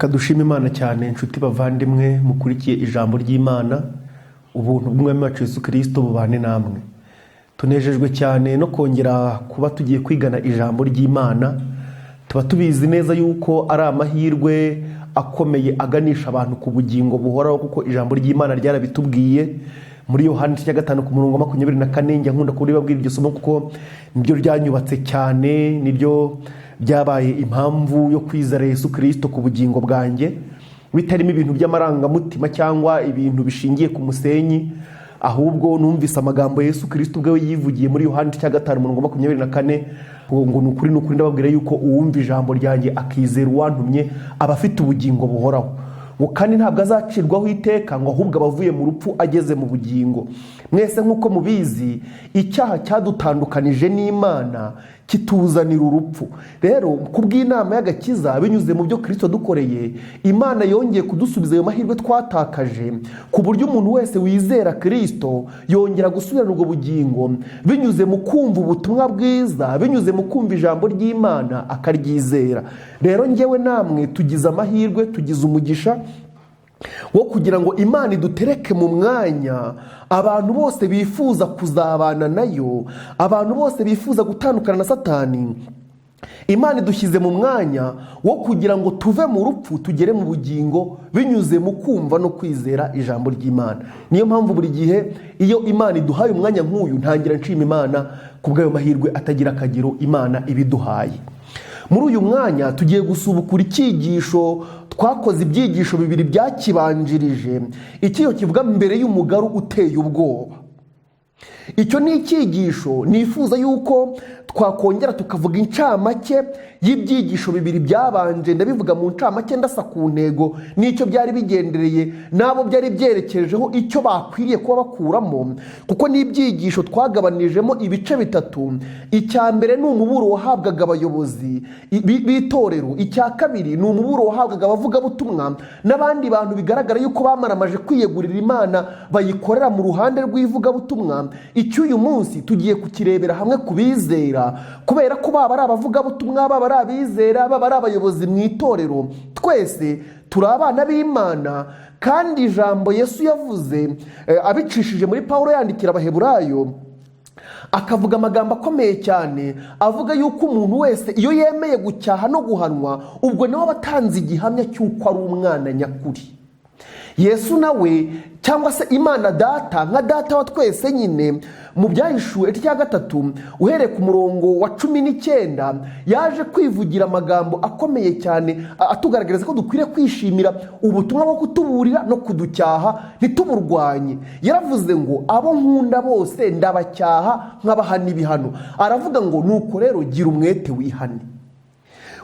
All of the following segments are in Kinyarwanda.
Reka dushime Imana cyane, inshuti bavandimwe mukurikiye ijambo ry'Imana. Ubuntu bw'Umwami wacu Yesu Kirisito bubane namwe. Tunejejwe cyane no kongera kuba tugiye kwigana ijambo ry'Imana. Tuba tubizi neza yuko ari amahirwe akomeye aganisha abantu ku bugingo buhoraho, kuko ijambo ry'Imana ryarabitubwiye muri Yohani igice cya 5 ku murongo wa 24. Njya nkunda kuribabwira iryo somo kuko niryo ryanyubatse cyane, niryo byabaye impamvu yo kwizera Yesu Kirisito ku bugingo bwanjye, bitarimo ibintu by'amarangamutima cyangwa ibintu bishingiye ku musenyi, ahubwo numvise amagambo Yesu Kirisito ubwe yivugiye muri Yohani igice cya 5 umurongo wa 24 ngo: "Ni ukuri, ni ukuri, ndababwira yuko uwumva ijambo ryanjye akizera uwantumye aba afite ubugingo buhoraho," ngo kandi ntabwo azacirwaho iteka, ngo ahubwo aba avuye mu rupfu ageze mu bugingo. Mwese nk'uko mubizi, icyaha cyadutandukanije n'Imana, kituzanira urupfu. Rero ku bw'inama y'agakiza, binyuze mu byo Kirisito dukoreye, Imana yongeye kudusubiza ayo mahirwe twatakaje, ku buryo umuntu wese wizera Kirisito yongera gusubirana ubwo bugingo binyuze mu kumva ubutumwa bwiza, binyuze mu kumva ijambo ry'Imana akaryizera. Rero ngewe namwe tugize amahirwe, tugize umugisha wo kugira ngo Imana idutereke mu mwanya abantu bose bifuza kuzabana nayo, abantu bose bifuza gutandukana na Satani. Imana idushyize mu mwanya wo kugira ngo tuve mu rupfu tugere mu bugingo binyuze mu kumva no kwizera ijambo ry'Imana. Niyo mpamvu buri gihe iyo Imana iduhaye umwanya nk'uyu, ntangira nshima Imana ku bw'ayo mahirwe atagira akagero Imana ibiduhaye. Muri uyu mwanya tugiye gusubukura icyigisho twakoze, ibyigisho bibiri byakibanjirije, icyigisho kivuga mbere y'umugaru uteye ubwoba. Icyo ni icyigisho nifuza yuko twakongera tukavuga incamake y'ibyigisho bibiri byabanje. Ndabivuga mu ncamake, ndasa ku ntego n'icyo byari bigendereye n'abo byari byerekejeho, icyo bakwiriye kuba bakuramo, kuko ni ibyigisho twagabanijemo ibice bitatu. Icya mbere ni umuburo wahabwaga abayobozi b'itorero. Icya kabiri ni umuburo wahabwaga abavugabutumwa n'abandi bantu bigaragara yuko bamaramaje kwiyegurira Imana, bayikorera mu ruhande rw'ivugabutumwa. Icy'uyu munsi tugiye kukirebera hamwe ku bizera, kubera ko baba ari abavugabutumwa, baba ari abizera, baba ari abayobozi mu itorero, twese turi abana b'Imana. Kandi ijambo Yesu yavuze abicishije muri Pawulo yandikira Abaheburayo, akavuga amagambo akomeye cyane avuga yuko umuntu wese iyo yemeye gucyaha no guhanwa, ubwo nawe aba atanze igihamya cy'uko ari umwana nyakuri. Yesu nawe, cyangwa se Imana Data nka Data wa twese nyine, mu Byahishuwe igice cya 3 uhereye ku murongo wa 19, yaje kwivugira amagambo akomeye cyane atugaragariza ko dukwiriye kwishimira ubutumwa bwo kutuburira no kuducyaha, ntituburwanye. Yaravuze ngo: "Abo nkunda bose ndabacyaha nkabahana ibihano." Aravuga ngo: "Nuko rero gira umwete wihane."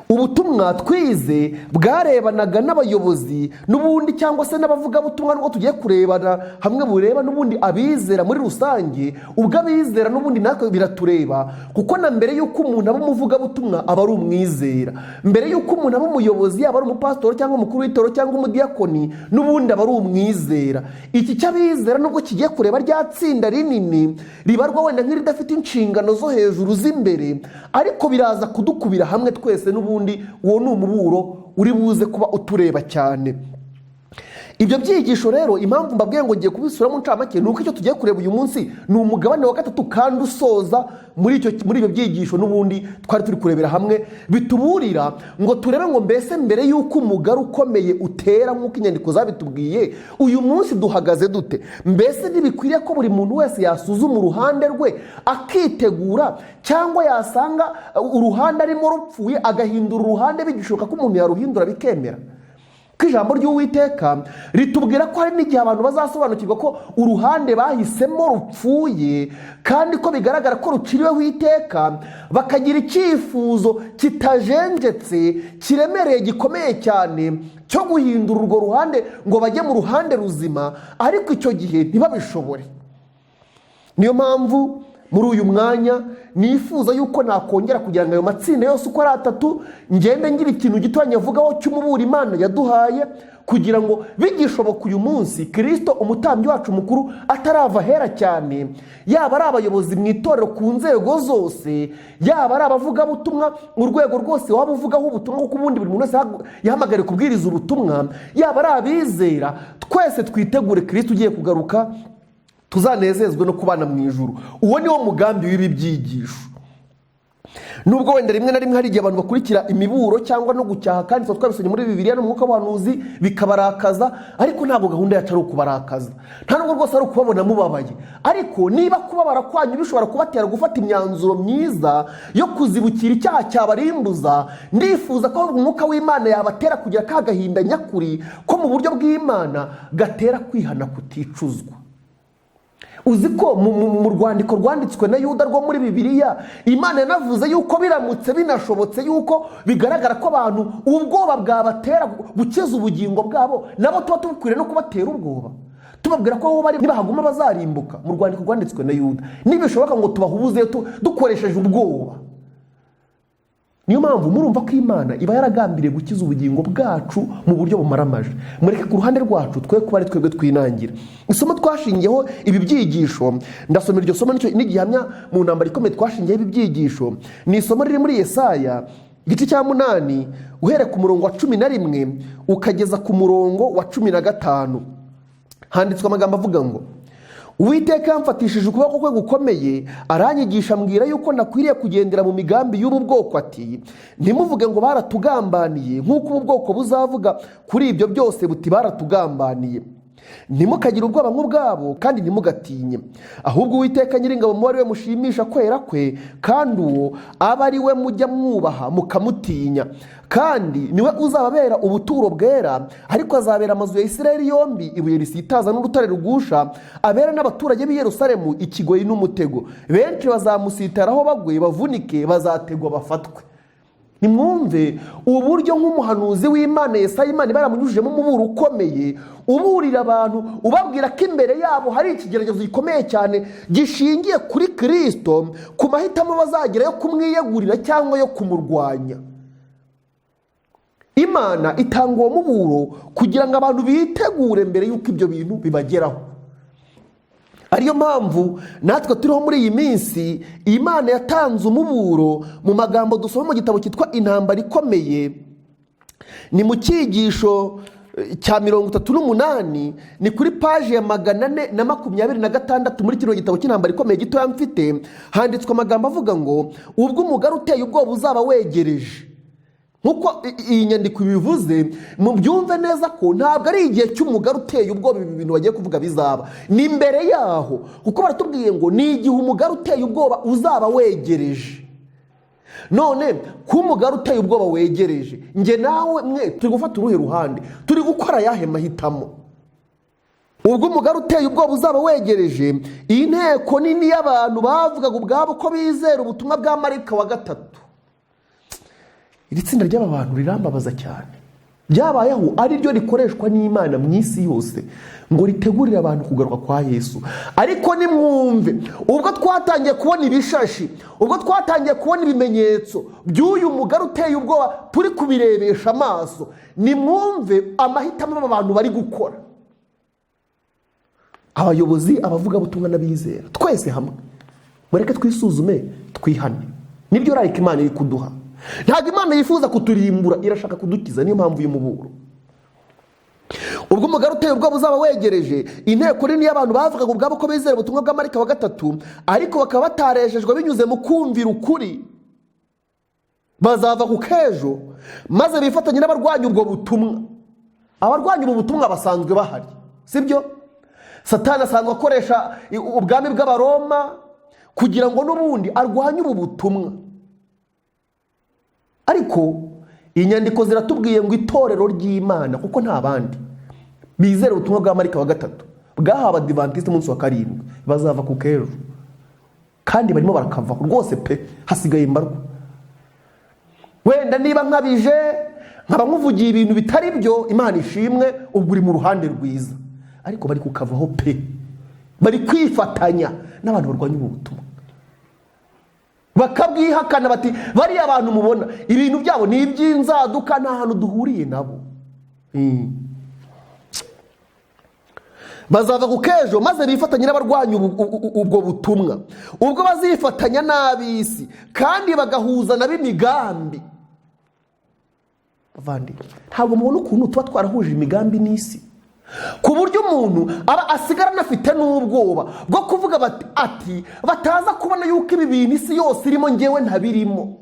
Ubutumwa twize bwarebanaga n'abayobozi n'ubundi cyangwa se n'abavugabutumwa, nubwo tugiye kurebana hamwe bureba n'ubundi abizera muri rusange. Ubwo abizera n'ubundi natwe biratureba, kuko na mbere y'uko umuntu aba umuvugabutumwa aba ari umwizera. Mbere y'uko umuntu aba umuyobozi, yaba ari umupasitori cyangwa umukuru w'itorero cyangwa umudiyakoni, n'ubundi aba ari umwizera. Iki cy'abizera, nubwo kigiye kureba rya tsinda rinini ribarwa wenda nk'iridafite inshingano zo hejuru z'imbere, ariko biraza kudukubira hamwe twese n'ubundi. Uwo ni umuburo uri buze kuba utureba cyane. Ibyo byigisho rero, impamvu mbabwiye ngo ngiye kubisubiramo ncamake, ni uko icyo tugiye kureba uyu munsi ni umugabane wa gatatu kandi usoza muri ibyo byigisho n'ubundi twari turi kurebera hamwe, bituburira ngo turebe ngo mbese mbere y'uko umugaru ukomeye utera, nk'uko inyandiko zabitubwiye, uyu munsi duhagaze dute? Mbese ntibikwiriye ko buri muntu wese yasuzuma uruhande rwe akitegura, cyangwa yasanga uruhande arimo rupfuye agahindura uruhande, bigishoboka ko umuntu yaruhindura bikemera? Ko ijambo ry'Uwiteka ritubwira ko hari n'igihe abantu bazasobanukirwa ko uruhande bahisemo rupfuye, kandi ko bigaragara ko ruciriweho iteka, bakagira icyifuzo kitajenjetse, kiremereye, gikomeye cyane cyo guhindura urwo ruhande ngo bajye mu ruhande ruzima, ariko icyo gihe ntibabishobore. Niyo mpamvu Muri uyu mwanya nifuza yuko nakongera kugira ngo ayo matsinda yose uko ari atatu ngende ngira ikintu gito nyavugaho cy'umuburo Imana yaduhaye, kugira ngo bigishoboka uyu munsi Kirisito umutambyi wacu mukuru atarava ahera cyane, yaba ari abayobozi mu itorero ku nzego zose, yaba ari abavugabutumwa mu rwego rwose waba uvugaho ubutumwa, kuko ubundi buri muntu wese yahamagariwe kubwiriza ubutumwa, yaba ari abizera, twese twitegure Kirisito ugiye kugaruka, tuzanezezwe no kubana mu ijuru. Uwo ni wo mugambi w'ibi byigisho. Nubwo wenda rimwe na rimwe hari igihe abantu bakurikira imiburo cyangwa no gucyaha, kandi tuba twabisomye muri Bibiliya no mu mwuka w'ubuhanuzi, bikabarakaza, ariko ntabwo gahunda yacu ari ukubarakaza, nta nubwo rwose ari ukubabona mubabaye. Ariko niba kubabara kwanyu bishobora kubatera gufata imyanzuro myiza yo kuzibukira icyaha cyabarimbuza, ndifuza ko umwuka w'Imana yabatera kugira ka gahinda nyakuri ko mu buryo bw'Imana gatera kwihana kuticuzwa. Uzi ko mu rwandiko rwanditswe na Yuda rwo muri Bibiliya, Imana yanavuze yuko biramutse binashobotse yuko bigaragara ko abantu ubwoba bwabatera gukiza ubugingo bwabo, nabo tuba tubukwiriye no kubatera ubwoba, tubabwira ko aho bari nibahaguma bazarimbuka. Mu rwandiko rwanditswe na Yuda, nibishoboka ngo tubahubuze dukoresheje ubwoba. Niyo mpamvu murumva ko Imana iba yaragambiriye gukiza ubugingo bwacu mu buryo bumaramaje. Mureke ku ruhande rwacu twe kuba ari twebwe twinangira. Isomo twashingiyeho ibi byigisho, ndasoma iryo somo n'igihamya mu ntambara ikomeye twashingiyeho ibi byigisho, ni isomo riri muri Yesaya igice cya 8, uhereye ku murongo wa 11 ukageza ku murongo wa 15. Handitswe amagambo avuga ngo: Uwiteka yamfatishije ukuboko kwe gukomeye, aranyigisha, ambwira yuko nakwiriye kugendera mu migambi y'ubu bwoko, ati: ntimuvuge ngo baratugambaniye, nk'uko ubu bwoko buzavuga kuri ibyo byose buti baratugambaniye. Ntimukagire ubwoba nk'ubwabo, kandi ntimugatinye, ahubwo Uwiteka Nyiringabo muba ari we mushimisha kwera kwe, kandi uwo aba ari we mujya mwubaha mukamutinya, kandi niwe uzababera ubuturo bwera. Ariko azabera amazu ya Isirayeli yombi ibuye risitaza n'urutare rugusha, abera n'abaturage b'i Yerusalemu ikigoyi n'umutego. Benshi bazamusitaraho bagwe bavunike, bazategwa bafatwe. Nimwumve uburyo nk'umuhanuzi w'Imana Yesaya, Imana iba yaramunyujijemo umuburo ukomeye, uburira abantu, ubabwira ko imbere yabo hari ikigeragezo gikomeye cyane gishingiye kuri Kirisito, ku mahitamo bazagira yo kumwiyegurira cyangwa yo kumurwanya. Imana itanga uwo muburo kugira ngo abantu bitegure mbere y'uko ibyo bintu bibageraho. Ariyo mpamvu natwe turiho muri iyi minsi. Imana yatanze umuburo mu magambo dusoma mu gitabo cyitwa Intambara Ikomeye, ni mu cyigisho cya 38, ni kuri paji ya 426 muri kino gitabo cy'Intambara Ikomeye gitoya mfite. Handitswe amagambo avuga ngo: ubwo umugari uteye ubwoba uzaba wegereje. Nk'uko iyi nyandiko ibivuze, mubyumve neza ko ntabwo ari igihe cy'umugari uteye ubwoba ibi bintu bagiye kuvuga bizaba, ni mbere yaho, kuko baratubwiye ngo ni igihe umugari uteye ubwoba uzaba wegereje. None ko umugari uteye ubwoba wegereje, njye nawe mwe turi gufata uruhe ruhande? Turi gukora ayahe mahitamo? Ubwo umugari uteye ubwoba uzaba wegereje, iyi nteko nini y'abantu bavugaga ubwabo ko bizera ubutumwa bwa marayika wa gatatu, iri tsinda ry'aba bantu rirambabaza cyane, ryabayeho ari ryo rikoreshwa n'Imana mu isi yose ngo ritegurire abantu kugaruka kwa Yesu. Ariko nimwumve, ubwo twatangiye kubona ibishashi, ubwo twatangiye kubona ibimenyetso by'uyu mugari uteye ubwoba, turi kubirebesha amaso, nimwumve amahitamo aba bantu bari gukora. Abayobozi, abavugabutumwa n'abizera, twese hamwe mureke twisuzume, twihane. Nibyo rarika Imana iri kuduha. Ntabwo Imana yifuza kuturimbura, irashaka kudukiza. Niyo mpamvu y'umuburo. Ubwo umugari uteye ubwoba uzaba wegereje, inteko nini y'abantu bavugaga ubwabo ko bizera ubutumwa bwa marayika wa gatatu, ariko bakaba batarejejwe binyuze mu kumvira ukuri, bazava ku kejo maze bifatanye n'abarwanya ubwo butumwa. Abarwanya ubu butumwa basanzwe bahari, sibyo? Satani asanzwe akoresha ubwami bw'Abaroma kugira ngo n'ubundi arwanye ubu butumwa. Ariko inyandiko ziratubwiye ngo itorero ry'Imana, kuko nta bandi bizera ubutumwa bwa marayika wa gatatu bwahawe Abadivantisite umunsi wa karindwi, bazava ku kejo, kandi barimo barakavaho rwose pe, hasigaye mbarwa. Wenda niba nkabije nkaba nkuvugiye ibintu bitari byo, Imana ishimwe, ubwo uri mu ruhande rwiza, ariko bari kukavaho pe, bari kwifatanya n'abantu barwanya ubu butumwa. Bakabwihakana bati: "Bariya bantu mubona, ibintu byabo ni iby'inzaduka, nta hantu duhuriye nabo." Bazava ku kejo maze bifatanye n'abarwanya ubwo butumwa. Ubwo bazifatanya n'ab'isi kandi bagahuza nabo imigambi. Bavandimwe, ntabwo mubona ukuntu tuba twarahuje imigambi n'isi, ku buryo umuntu aba asigara anafite n'ubwoba bwo kuvuga bati, ati bataza kubona yuko ibi bintu isi yose irimo ngewe ntabirimo.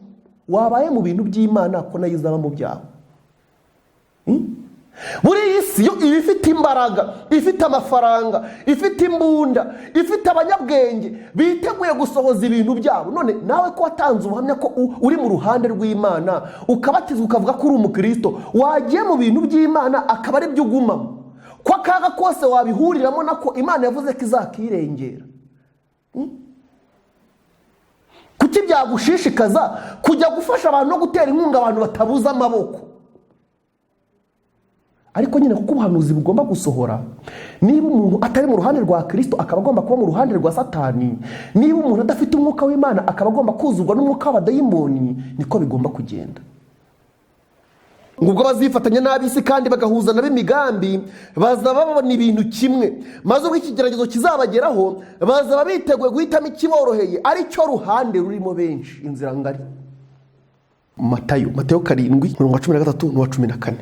Wabaye mu bintu by'Imana ko nayo izaba mu byawe? Buri iyi si yo iba ifite imbaraga, ifite amafaranga, ifite imbunda, ifite abanyabwenge biteguye gusohoza ibintu byabo. None nawe ko watanze ubuhamya ko uri mu ruhande rw'Imana, ukabatizwa, ukavuga ko uri umukristo, wagiye mu bintu by'Imana akaba ari byo ugumamo, ko akaga kose wabihuriramo nako Imana yavuze ko izakirengera? Kuki byagushishikaza kujya gufasha abantu no gutera inkunga abantu batabuze amaboko? Ariko nyine kuko ubuhanuzi bugomba gusohora, niba umuntu atari mu ruhande rwa Kirisito akaba agomba kuba mu ruhande rwa Satani, niba umuntu adafite umwuka w'Imana akaba agomba kuzurwa n'umwuka w'abadayimoni, niko bigomba kugenda. Ngo ubwo bazifatanya n'ab'isi kandi bagahuza nabo imigambi, bazaba babona ibintu kimwe, maze ubwo ikigeragezo kizabageraho bazaba biteguye guhitamo ikiboroheye, ari cyo ruhande rurimo benshi, inzira ngari. Matayo 7, umurongo wa 13 n'uwa 14.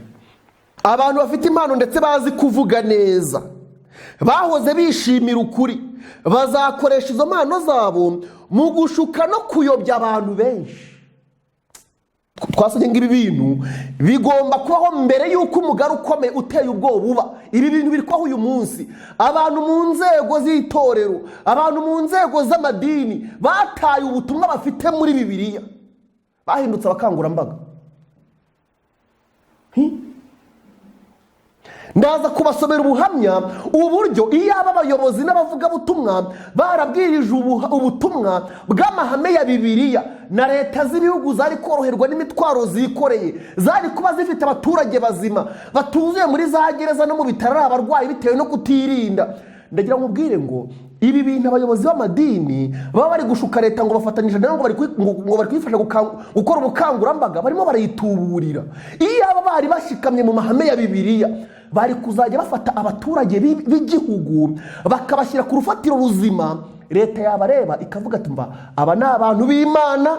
Abantu bafite impano ndetse bazi kuvuga neza, bahoze bishimira ukuri, bazakoresha izo mpano zabo mu gushuka no kuyobya abantu benshi. Twasabye ngo ibi bintu bigomba kubaho mbere y'uko umugari ukomeye uteye ubwoba uba. Ibi bintu biri kubaho uyu munsi. Abantu mu nzego z'itorero, abantu mu nzego z'amadini bataye ubutumwa bafite muri Bibiliya, bahindutse abakangurambaga. Ndaza kubasomera ubuhamya uburyo iyo aba abayobozi n'abavugabutumwa barabwirije ubutumwa bw'amahame ya Bibiliya, na leta z'ibihugu zari koroherwa n'imitwaro zikoreye, zari kuba zifite abaturage bazima batuzuye muri za gereza no mu bitaro ari abarwayi bitewe no kutirinda. Ndagira ngo ubwire ngo ibi bintu abayobozi b'amadini baba bari gushuka leta ngo bafatanyije nayo, ngo bari kuyifasha gukora ubukangurambaga, barimo barayituburira. Iyo aba bari bashikamye mu mahame ya Bibiliya, bari kuzajya bafata abaturage b'igihugu bakabashyira ku rufatiro ruzima. Leta yabareba ikavuga ati: "Mva, aba ni abantu b'Imana,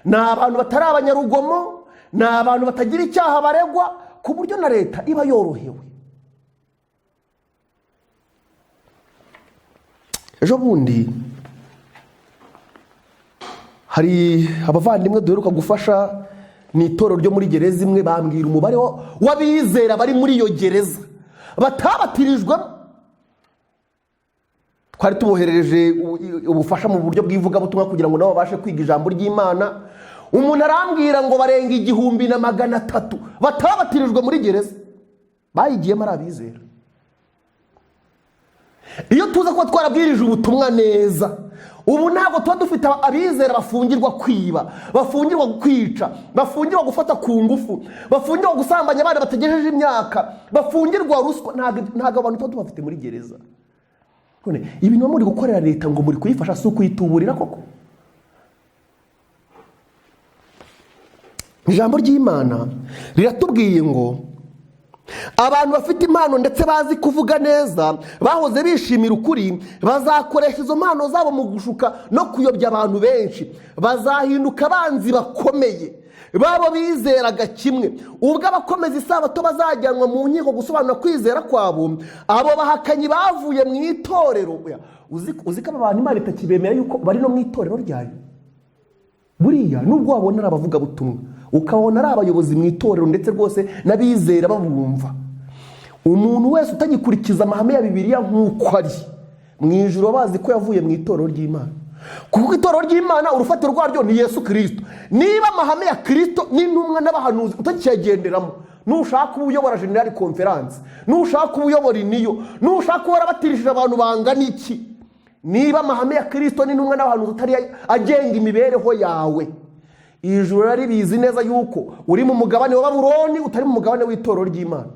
ni abantu batari abanyarugomo, ni abantu batagira icyaha baregwa," ku buryo na leta iba yorohewe. Ejo bundi hari abavandimwe duheruka gufasha mu itorero ryo muri gereza imwe, bambwira umubare w'abizera bari muri iyo gereza batabatirijwemo. Twari tuboherereje ubufasha mu buryo bw'ivugabutumwa kugira ngo nabo babashe kwiga ijambo ry'Imana. Umuntu arambwira ngo barenga 1300 batabatirijwe muri gereza, bayigiyemo ari abizera. Iyo tuza kuba twarabwirije ubutumwa neza, ubu ntabwo tuba dufite abizera bafungirwa kwiba, bafungirwa kwica, bafungirwa gufata ku ngufu, bafungirwa gusambanya abana bategejeje imyaka, bafungirwa ruswa. Ntabwo abantu tuba tubafite muri gereza. None ibintu muba muri gukorera leta ngo muri kuyifasha, si ukuyituburira koko? Ijambo ry'Imana riratubwiye ngo abantu bafite impano ndetse bazi kuvuga neza, bahoze bishimira ukuri, bazakoresha izo mpano zabo mu gushuka no kuyobya abantu benshi. Bazahinduka abanzi bakomeye babo bizeraga kimwe. Ubwo abakomeza isabato bazajyanwa mu nkiko gusobanura kwizera kwabo, abo bahakanyi bavuye mu itorero. Oya, uzi ko aba bantu Imana itakibemera yuko bari no mu itorero ryayo? Buriya nubwo wabona ari abavugabutumwa, ukabona ari abayobozi mu itorero, ndetse rwose n'abizera babumva, umuntu wese utagikurikiza amahame ya Bibiliya nk'uko ari mu ijuru, bazi ko yavuye mu itorero ry'Imana, kuko itorero ry'Imana urufatiro rwaryo ni Yesu Kirisito. Niba amahame ya Kirisito n'intumwa n'abahanuzi utakiyagenderamo, nushaka uba uyobora general conference, nushaka uba uyobora iniyo, nushaka uba warabatirishije abantu bangana iki, niba amahame ya Kirisito n'intumwa n'abahanuzi atari agenga imibereho yawe, ijuru ribizi neza yuko uri mu mugabane wa Babuloni, utari mu mugabane w'itorero ry'Imana.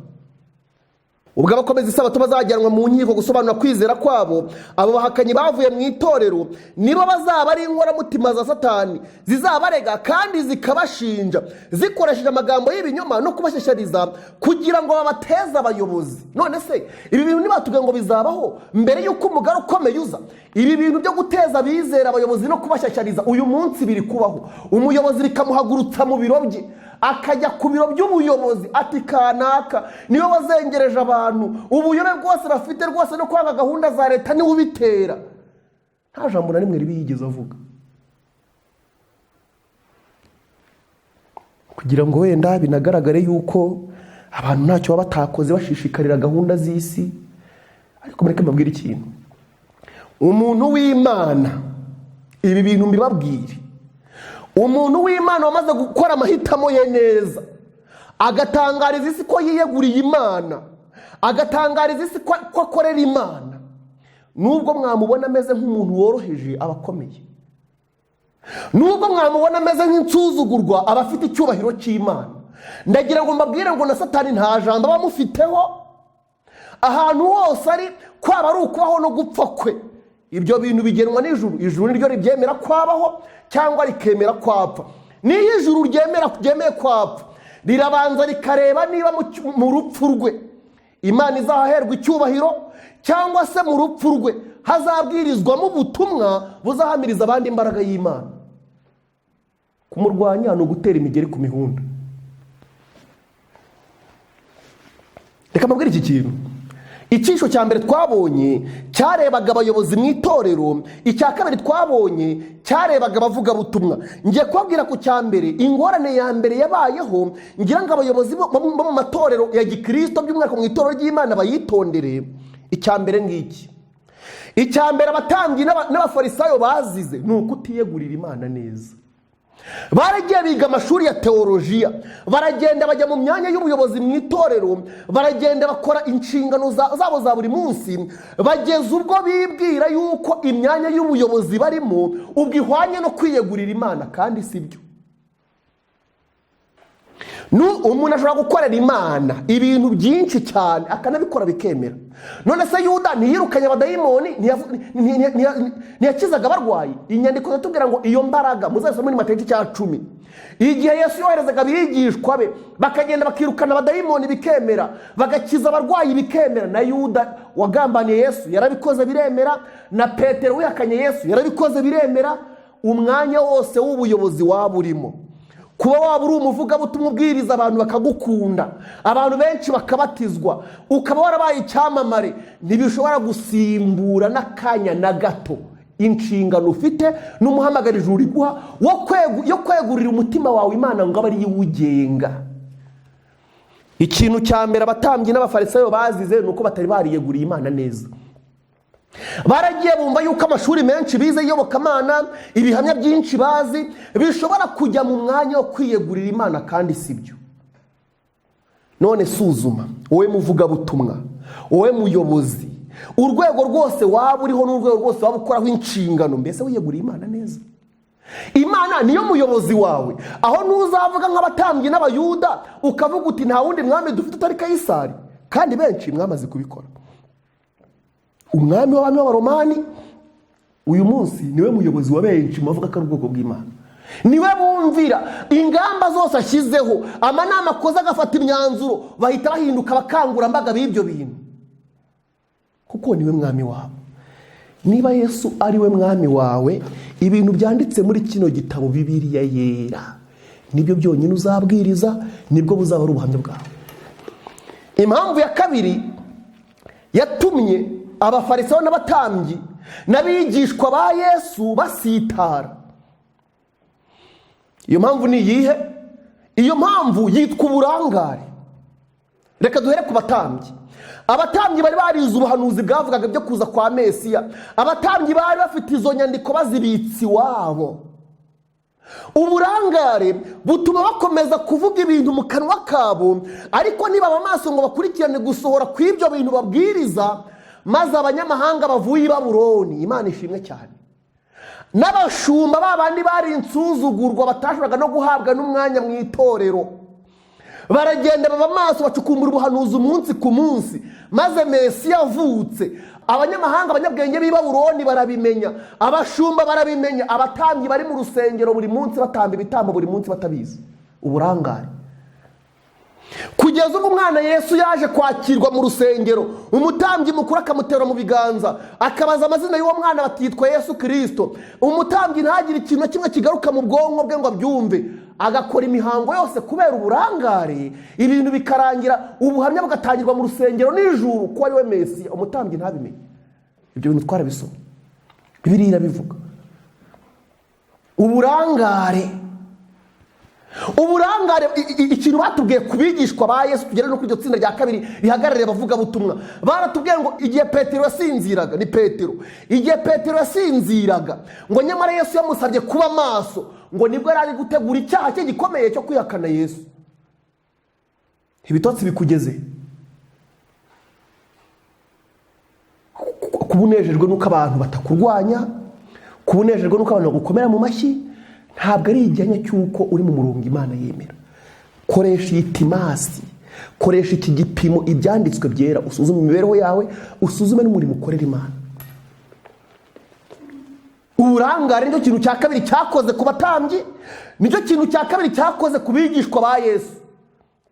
Ubwo abakomeza isabato bazajyanwa mu nkiko gusobanura kwizera kwabo, abo bahakanyi bavuye mu itorero nibo bazaba ari inkoramutima za Satani zizabarega kandi zikabashinja zikoresheje amagambo y'ibinyoma no kubashyashyariza kugira ngo babateze abayobozi. None se ibi bintu ntibatubwiye ngo bizabaho mbere y'uko umugari ukomeye uza? Ibi bintu byo guteza abizera abayobozi no kubashyashyariza uyu munsi biri kubaho. Umuyobozi bikamuhagurutsa mu biro bye, akajya ku biro by'ubuyobozi ati kanaka niwe wazengereje abantu, ubuyobe bwose bafite rwose no kwanga gahunda za leta niwe ubitera. Nta jambo na rimwe ribi yigeze avuga, kugira ngo wenda binagaragare yuko abantu ntacyo baba batakoze bashishikarira gahunda z'isi. Ariko mureke mbabwire ikintu, umuntu w'Imana, ibi bintu mbibabwire, umuntu w'Imana wamaze gukora amahitamo ye neza, agatangariza isi ko yiyeguriye Imana, agatangariza isi ko akorera Imana, nubwo mwamubona ameze nk'umuntu woroheje aba akomeye, nubwo mwamubona ameze nk'insuzugurwa aba afite icyubahiro cy'Imana. Ndagira ngo mbabwire ngo na Satani nta jambo aba amufiteho. Ahantu hose ari, kwaba ari ukubaho no gupfa kwe, ibyo bintu bigenwa n'ijuru. Ijuru niryo ribyemera kwabaho cyangwa rikemera kwapfa. Niyo ijuru ryemeye kwapfa, rirabanza rikareba niba mu rupfu rwe Imana izahaherwa icyubahiro, cyangwa se mu rupfu rwe hazabwirizwamo ubutumwa buzahamiriza abandi imbaraga y'Imana. Kumurwanya ni ugutera imigeri ku mihunda. Reka mbabwire iki kintu. Icyisho cya mbere twabonye cyarebaga abayobozi mu itorero, icya kabiri twabonye cyarebaga abavugabutumwa. Ngiye kubabwira ku cya mbere, ingorane ya mbere yabayeho, ngira ngo abayobozi bo mu matorero ya gikristo by'umwihariko mu itorero ry'Imana bayitondere. Icya mbere ngiki, icya mbere abatambyi n'abafarisayo bazize ni ukutiyegurira Imana neza. Baragiye biga amashuri ya teolojiya, baragenda bajya mu myanya y'ubuyobozi mu itorero, baragenda bakora inshingano zabo za buri munsi, bageza ubwo bibwira yuko imyanya y'ubuyobozi barimo ubwo ihwanye no kwiyegurira Imana, kandi si byo. Umuntu ashobora gukorera Imana ibintu byinshi cyane akanabikora bikemera. None se Yuda ntiyirukanye abadayimoni, ntiyakizaga abarwayi? Inyandiko ziratubwira ngo iyo mbaraga muzasome muri Matayo igice cya 10, igihe Yesu yoherezaga abigishwa be bakagenda bakirukana abadayimoni bikemera, bagakiza abarwayi bikemera. Na Yuda wagambaniye Yesu yarabikoze biremera, na Petero wihakanye Yesu yarabikoze biremera. Umwanya wose w'ubuyobozi waba urimo, kuba waba uri umuvugabutumwa ubwiriza abantu bakagukunda, abantu benshi bakabatizwa, ukaba warabaye icyamamare, ntibishobora gusimbura n'akanya na gato inshingano ufite n'umuhamagaro ijuru riguha yo kwegurira umutima wawe Imana ngo abe ariyo iwugenga. Ikintu cya mbere abatambyi n'abafarisayo bazize ni uko batari bariyeguriye Imana neza. Baragiye bumva yuko amashuri menshi bize iyobokamana, ibihamya byinshi bazi bishobora kujya mu mwanya wo kwiyegurira Imana, kandi si byo. None suzuma wowe muvugabutumwa, wowe muyobozi, urwego rwose waba uriho n'urwego rwose waba ukoraho inshingano, mbese wiyeguriye Imana neza? Imana niyo muyobozi wawe. Aho ntuzavuga nk'abatambyi n'abayuda ukavuga uti nta wundi mwami dufite utari Kayisari, kandi benshi mwamaze kubikora. Umwami w'abami w'abaromani uyu munsi niwe muyobozi wa benshi mu bavuga ko ari ubwoko bw'Imana, niwe bumvira ingamba zose ashyizeho, amanama akoze agafata imyanzuro, bahita bahinduka abakangurambaga b'ibyo bintu, kuko niwe mwami wabo. Niba Yesu ari we mwami wawe, ibintu byanditse muri kino gitabo Bibiliya yera nibyo byonyine uzabwiriza, nibwo buzaba ari ubuhamya bwawe. Impamvu ya kabiri yatumye abafarisayo n'abatambyi n'abigishwa ba Yesu basitara, iyo mpamvu ni iyihe? Iyo mpamvu yitwa uburangare. Reka duhere ku batambyi. Abatambyi bari barize ubuhanuzi bwavugaga byo kuza kwa Mesiya. Abatambyi bari bafite izo nyandiko bazibitse iwabo. Uburangare butuma bakomeza kuvuga ibintu mu kanwa kabo, ariko nibaba amaso ngo bakurikirane gusohora kw'ibyo bintu babwiriza, maze abanyamahanga bavuye i Babuloni, Imana ishimwe cyane, n'abashumba babandi bari insuzugurwa batashoboraga no guhabwa n'umwanya mu itorero, Baragenda baba maso, bacukumbura ubuhanuzi umunsi ku munsi. Maze Mesiya avutse, abanyamahanga, abanyabwenge b'i Babuloni barabimenya, abashumba barabimenya, abatambyi bari mu rusengero buri munsi batamba ibitambo buri munsi batabizi. Uburangare. Kugeza ubwo umwana Yesu yaje kwakirwa mu rusengero, umutambyi mukuru akamutera mu biganza, akabaza amazina y'uwo mwana, batitwa Yesu Kirisito. Umutambyi ntagire ikintu na kimwe kigaruka mu bwonko bwe ngo abyumve, agakora imihango yose kubera uburangare, ibintu bikarangira, ubuhamya bugatangirwa mu rusengero nijoro ko ari we Mesiya, umutambyi ntabimenye. Ibyo bintu twarabisomye, Bibiliya irabivuga. Uburangare, uburangare. Ikintu batubwiye ku bigishwa ba Yesu, tugere no kuri iryo tsinda rya kabiri rihagarariye abavugabutumwa. Baratubwiye ngo igihe Petero yasinziraga, ni Petero, igihe Petero yasinziraga, ngo nyamara Yesu yamusabye kuba maso, ngo nibwo yari ari gutegura icyaha cye gikomeye cyo kwihakana Yesu. Ibitotsi bikugeze kuba unejejwe n'uko abantu batakurwanya, kuba unejejwe n'uko abantu bagukomera mu mashyi, ntabwo ari igihamya cy'uko uri mu murongo Imana yemera. Koresha iyi timasi, koresha iki gipimo, ibyanditswe byera, usuzume imibereho yawe, usuzume n'umurimo ukorera Imana. Uburangare nicyo kintu cya kabiri cyakoze ku batambyi, nicyo kintu cya kabiri cyakoze ku bigishwa ba Yesu.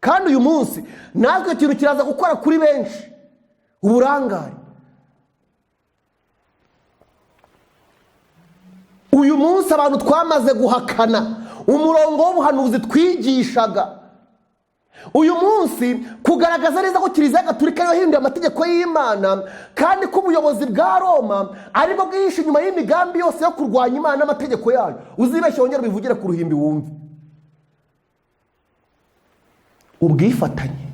Kandi uyu munsi natwe ikintu kiraza gukora kuri benshi, uburangare. Uyu munsi abantu twamaze guhakana umurongo w'ubuhanuzi twigishaga. Uyu munsi kugaragaza neza ko Kiliziya Gatolika yahinduye amategeko y'Imana, kandi ko ubuyobozi bwa Roma aribwo bwihishe inyuma y'imigambi yose yo kurwanya Imana n'amategeko yayo. Uzibeshye wongere ubivugire ku ruhimbi wumve. Ubwifatanye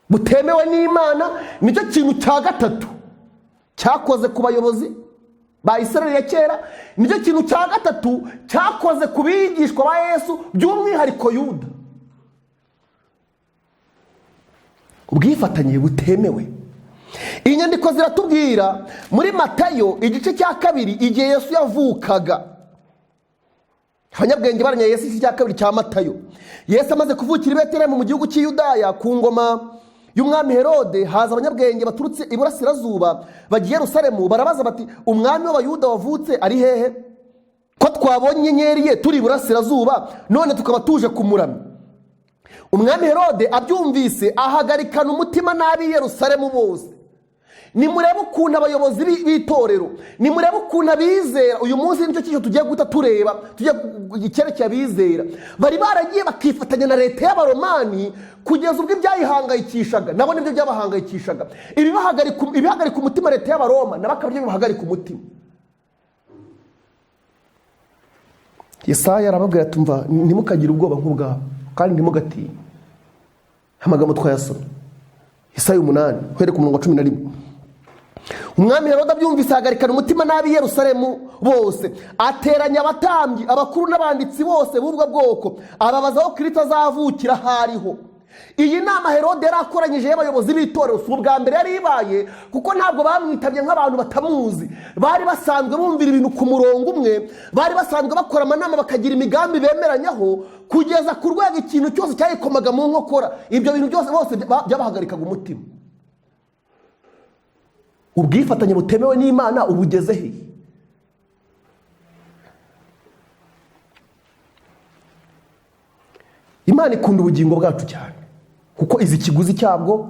butemewe n'Imana nicyo kintu cya gatatu cyakoze ku bayobozi ba Isirayeli ya kera, nicyo kintu cya gatatu cyakoze ku bigishwa ba Yesu, by'umwihariko Yuda. Ubwifatanye butemewe. Inyandiko ziratubwira muri Matayo igice cya 2, igihe Yesu yavukaga, abanyabwenge baranya Yesu. Igice cya 2 cya Matayo, Yesu amaze kuvukira i Betelehemu mu gihugu cy'i Yudaya ku ngoma y'umwami Herode, haza abanyabwenge baturutse iburasirazuba bagiye Yerusalemu, barabaza bati: umwami w'Abayuda wavutse ari hehe? Ko twabonye inyenyeri ye turi iburasirazuba, none tukaba tuje kumuramya. Umwami Herode abyumvise ahagarikana umutima n'ab'i Yerusalemu bose. Nimurebe ukuntu abayobozi b'itorero, nimurebe ukuntu abizera, uyu munsi nicyo kintu tugiye guhita tureba, tugiye icyerekeye abizera bari baragiye bakifatanya na leta y'Abaromani kugeza ubwo ibyayihangayikishaga nabo nibyo byabahangayikishaga, ibihagarika umutima leta y'Abaroma nabo akaba aribyo bibahagarika umutima. Yesaya arababwira ati: umva, ntimukagire ubwoba nk'ubwabo kandi ntimugatinye. Amagambo twayasomye, Yesaya 8 uhereye ku murongo wa 11. Umwami Herode abyumvise ahagarikana umutima n'ab'i Yerusalemu bose, ateranya abatambyi, abakuru n'abanditsi bose b'ubwo bwoko, ababaza aho Kristo azavukira aho ariho. Iyi nama Herode yari akoranyije y'abayobozi b'itorero si ubwa mbere yari ibaye, kuko ntabwo bamwitabye nk'abantu batamuzi. Bari basanzwe bumvira ibintu ku murongo umwe, bari basanzwe bakora amanama bakagira imigambi bemeranyaho, kugeza ku rwego ikintu cyose cyayikomaga mu nkokora, ibyo bintu byose bose byabahagarikaga umutima. Ubwifatanye butemewe n'Imana ubugeze he? Imana ikunda ubugingo bwacu cyane, kuko izi kiguzi cyabwo,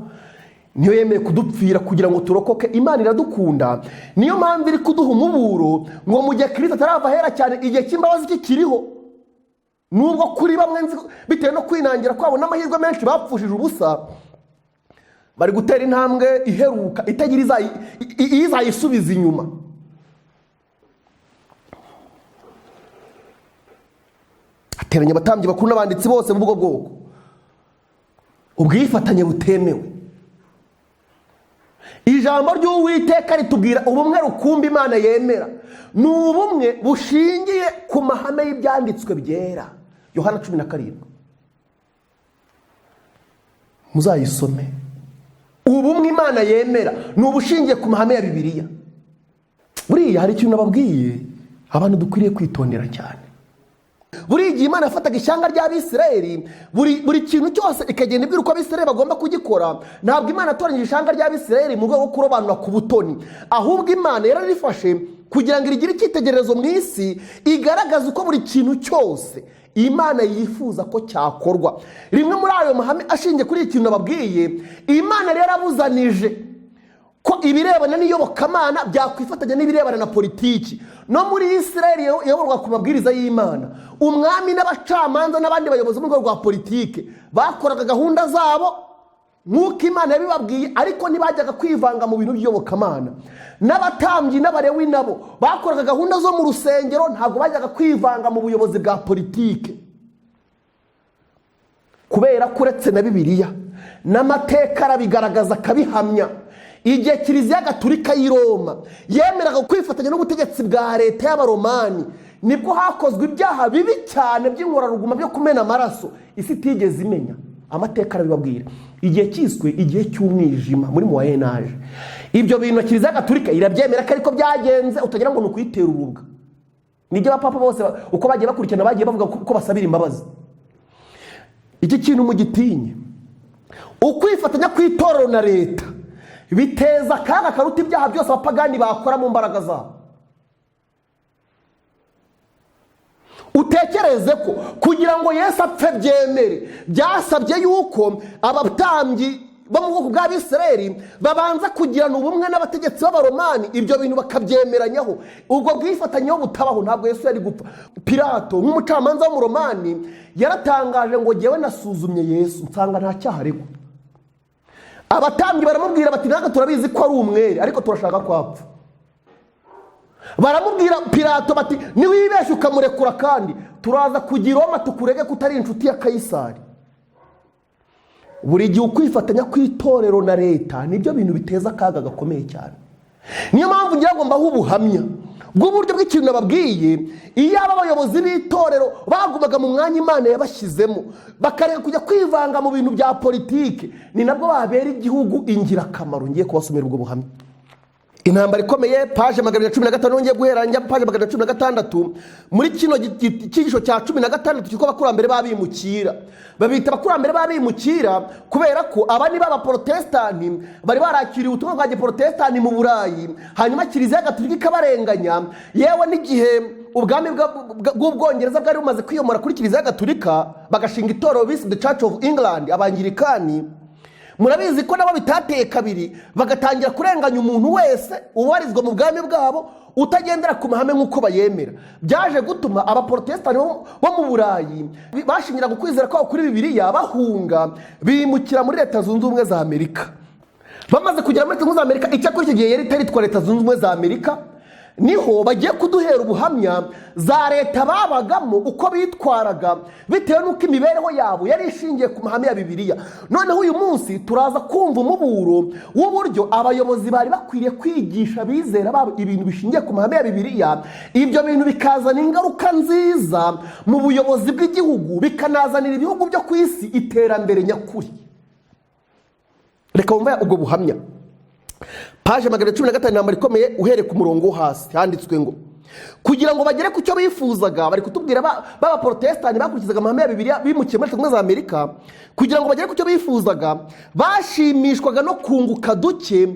niyo yemeye kudupfira kugira ngo turokoke. Imana iradukunda, niyo mpamvu iri kuduha umuburo ngo mu gihe Kristo atarava ahera cyane, igihe cy'imbabazi kikiriho. Nubwo kuri bamwe bitewe no kwinangira kwabo n'amahirwe menshi bapfushije ubusa, bari gutera intambwe iheruka itagira izayisubiza inyuma. Ateranya abatambyi bakuru n'abanditsi bose b'ubwo bwoko. Ubwifatanye butemewe. Ijambo ry'Uwiteka ritubwira ubumwe rukumbi Imana yemera ni ubumwe bushingiye ku mahame y'ibyanditswe byera. Yohana 17, muzayisome. Ubumwe Imana yemera ni ubushingiye ku mahame ya Bibiliya. Buriya hari ikintu nababwiye, abantu dukwiriye kwitondera cyane. Buri gihe Imana yafataga ishyanga ry'Abisirayeli, buri kintu cyose ikagenda ibwira uko Abisirayeli bagomba kugikora. Ntabwo Imana yatoranyije ishyanga ry'Abisirayeli mu rwego rwo kurobanura ku butoni, ahubwo Imana yararifashe kugira ngo irigire icyitegererezo mu isi, igaragaze uko buri kintu cyose Imana yifuza ko cyakorwa. Rimwe muri ayo mahame ashingiye kuri iki kintu nababwiye, Imana rero yarabuzanije ko ibirebana n'iyobokamana byakwifatanya n'ibirebana na politiki. No muri Isirayeli iyoborwa ku mabwiriza y'Imana, umwami n'abacamanza n'abandi bayobozi mu rwego rwa politiki bakoraga gahunda zabo nk'uko Imana yabibabwiye, ariko ntibajyaga kwivanga mu bintu by'iyobokamana. N'abatambyi n'Abarewi nabo bakoraga gahunda zo mu rusengero, ntabwo bajyaga kwivanga mu buyobozi bwa politiki. Kubera ko uretse na Bibiliya, n'amateka arabigaragaza akabihamya, igihe Kiliziya Gatulika y'i Roma yemeraga kwifatanya n'ubutegetsi bwa leta y'Abaromani, nibwo hakozwe ibyaha bibi cyane by'inkoraruguma byo kumena amaraso isi itigeze imenya. Amateka arabibabwira, igihe cyiswe igihe cy'umwijima muri Moyen Âge. Ibyo bintu Kiliziya Gatulika irabyemera ko ariko byagenze, utagira ngo ni ukuyitera urubwa. Nibyo abapapa bose uko bagiye bakurikirana bagiye bavuga ko basabira imbabazi. Iki kintu mugitinye. Ukwifatanya kw'itorero na leta biteza akaga karuta ibyaha byose abapagani bakora mu mbaraga zabo. Utekereze ko kugira ngo Yesu apfe byemere, byasabye yuko abatambyi bo mu bwoko bw'Abisirayeli babanza kugirana ubumwe n'abategetsi b'Abaromani, ibyo bintu bakabyemeranyaho. Ubwo bwifatanyeho butabaho, ntabwo Yesu yari gupfa. Pilato nk'umucamanza w'Umuromani yaratangaje ngo: "Jyewe nasuzumye Yesu nsanga nta cyaha aregwa." Abatambyi baramubwira bati: "Natwe turabizi ko ari umwere, ariko turashaka ko apfa." Baramubwira Pilato bati: "Niwibeshye ukamurekura kandi turaza kugira Roma tukurege ko utari inshuti ya Kayisari." Buri gihe ukwifatanya kw'itorero na leta nibyo bintu biteza akaga gakomeye cyane. Niyo mpamvu ngira ngo mbahe ubuhamya bw'uburyo bw'ikintu nababwiye. Iyo aba abayobozi b'itorero bagumaga mu mwanya Imana yabashyizemo, bakareka kujya kwivanga mu bintu bya politiki, ni nabwo babera igihugu ingirakamaro. Ngiye kubasomera ubwo buhamya. Intambara ikomeye, paje 215, ngiye guhera njya paje 216 muri kino cyigisho cya 16 cyitwa "Abakurambere b'abimukira". Babita abakurambere b'abimukira kubera ko aba ni b'abaporotesitanti bari barakiriye ubutumwa bwa giporotesitanti mu Burayi, hanyuma Kiliziya Gatolika ikabarenganya. Yewe, n'igihe ubwami bw'Ubwongereza bwari bumaze kwiyomora kuri Kiliziya Gatolika, bagashinga itorero bise The Church of England, Abangirikani, murabizi ko nabo bitateye kabiri, bagatangira kurenganya umuntu wese ubarizwa mu bwami bwabo utagendera ku mahame nk'uko bayemera. Byaje gutuma abaporotesitanti bo mu Burayi bashingiraga ukwizera kwabo kuri Bibiliya bahunga, bimukira muri Leta Zunze Ubumwe za Amerika. Bamaze kugera muri Leta Zunze Ubumwe za Amerika, icyakora icyo gihe yari itaritwa Leta Zunze Ubumwe za Amerika, niho bagiye kuduhera ubuhamya za leta babagamo uko bitwaraga bitewe n'uko imibereho yabo yari ishingiye ku mahame ya Bibiliya. Noneho uyu munsi turaza kumva umuburo w'uburyo abayobozi bari bakwiriye kwigisha abizera babo ibintu bishingiye ku mahame ya Bibiliya, ibyo bintu bikazana ingaruka nziza mu buyobozi bw'igihugu, bikanazanira ibihugu byo ku isi iterambere nyakuri. Reka wumve ubwo buhamya. Paje 215, intambara ikomeye, uhereye ku murongo wo hasi handitswe ngo: "Kugira ngo bagere ku cyo bifuzaga", bari kutubwira b'abaporotesitanti bakurikizaga amahame ya Bibiliya bimukiye muri Leta Zunze Ubumwe za Amerika, "kugira ngo bagere ku cyo bifuzaga, bashimishwaga no kunguka duke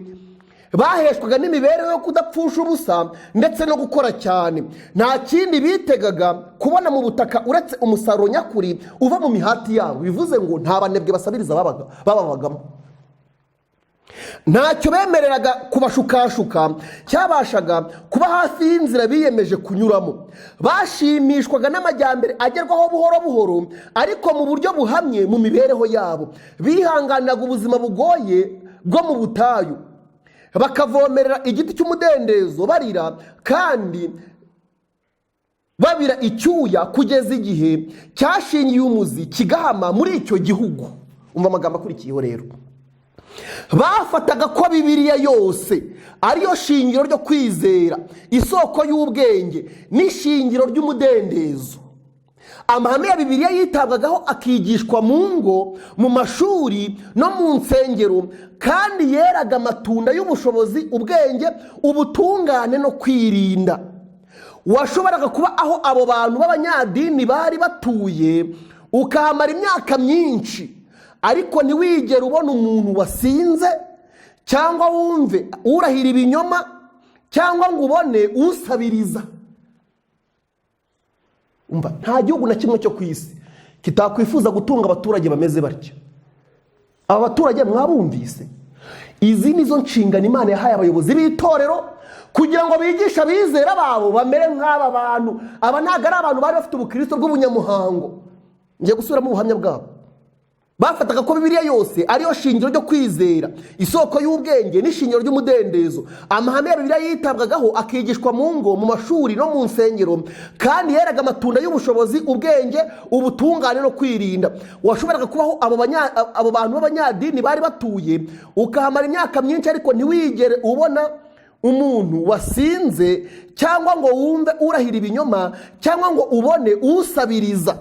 baheshwaga n'imibereho yo kudapfusha ubusa ndetse no gukora cyane. Nta kindi bitegaga kubona mu butaka uretse umusaruro nyakuri uva mu mihati yabo." Bivuze ngo nta banebwe basabiriza bababagamo. "Ntacyo bemereraga kubashukashuka cyabashaga kuba hafi y'inzira biyemeje kunyuramo. Bashimishwaga n'amajyambere agerwaho buhoro buhoro ariko mu buryo buhamye mu mibereho yabo. Bihanganiraga ubuzima bugoye bwo mu butayu, bakavomerera igiti cy'umudendezo barira kandi babira icyuya kugeza igihe cyashingiye umuzi kigahama muri icyo gihugu." Umva amagambo akurikiyeho rero: "Bafataga ko Bibiliya yose ariyo shingiro ryo kwizera, isoko y'ubwenge n'ishingiro ry'umudendezo. Amahame ya Bibiliya yitabwagaho akigishwa mu ngo, mu mashuri no mu nsengero, kandi yeraga amatunda y'ubushobozi, ubwenge, ubutungane no kwirinda." Washoboraga kuba aho abo bantu b'abanyadini bari batuye, ukahamara imyaka myinshi, ariko ntiwigere ubona umuntu wasinze, cyangwa wumve urahira ibinyoma, cyangwa ngo ubone usabiriza. Umva, nta gihugu na kimwe cyo ku isi kitakwifuza gutunga abaturage bameze batyo. Aba baturage mwabumvise? Izi ni zo nshingano Imana yahaye abayobozi b'itorero kugira ngo bigishe abizera babo bamere nk'aba bantu. Aba ntabwo ari abantu bari bafite ubukristo bw'ubunyamuhango. Ngiye gusubiramo ubuhamya bwabo. Bafataga ko Bibiliya yose ariyo shingiro ryo kwizera, isoko y'ubwenge n'ishingiro ry'umudendezo. Amahame ya Bibiliya yitabwagaho, akigishwa mu ngo, mu mashuri no mu nsengero, kandi yeraga amatunda y'ubushobozi, ubwenge, ubutungane no kwirinda. Washoboraga kubaho abo bantu b'abanyadini bari batuye, ukahamara imyaka myinshi, ariko ntiwigere ubona umuntu wasinze, cyangwa ngo wumve urahira ibinyoma, cyangwa ngo ubone usabiriza.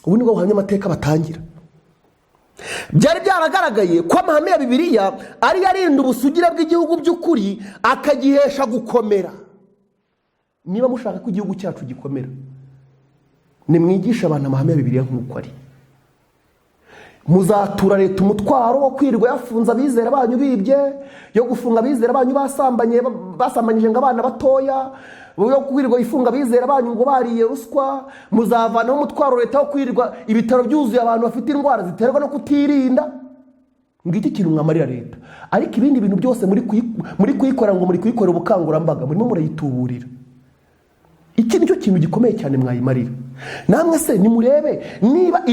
Ubu nibwo buhamya amateka batangira. Byari byaragaragaye ko amahame ya Bibiliya ariyo arinda ubusugire bw'igihugu by'ukuri, akagihesha gukomera. Niba mushaka ko igihugu cyacu gikomera, nimwigishe abantu amahame ya Bibiliya nk'uko ari. Muzatura leta umutwaro wo kwirirwa yafunze abizera banyu bibye, yo gufunga abizera banyu basambanye, basambanyije ngo abana batoya, yo kwirirwa ifunga abizera banyu ngo bariye ruswa. Muzavanaho umutwaro leta wo kwirirwa ibitaro byuzuye abantu bafite indwara ziterwa no kutirinda. Ngiki kintu mwamarira leta. Ariko ibindi bintu byose muri kuyikora ngo muri kuyikorera ubukangurambaga, murimo murayituburira. Iki nicyo kintu gikomeye cyane mwayimarira. Namwe se nimurebe niba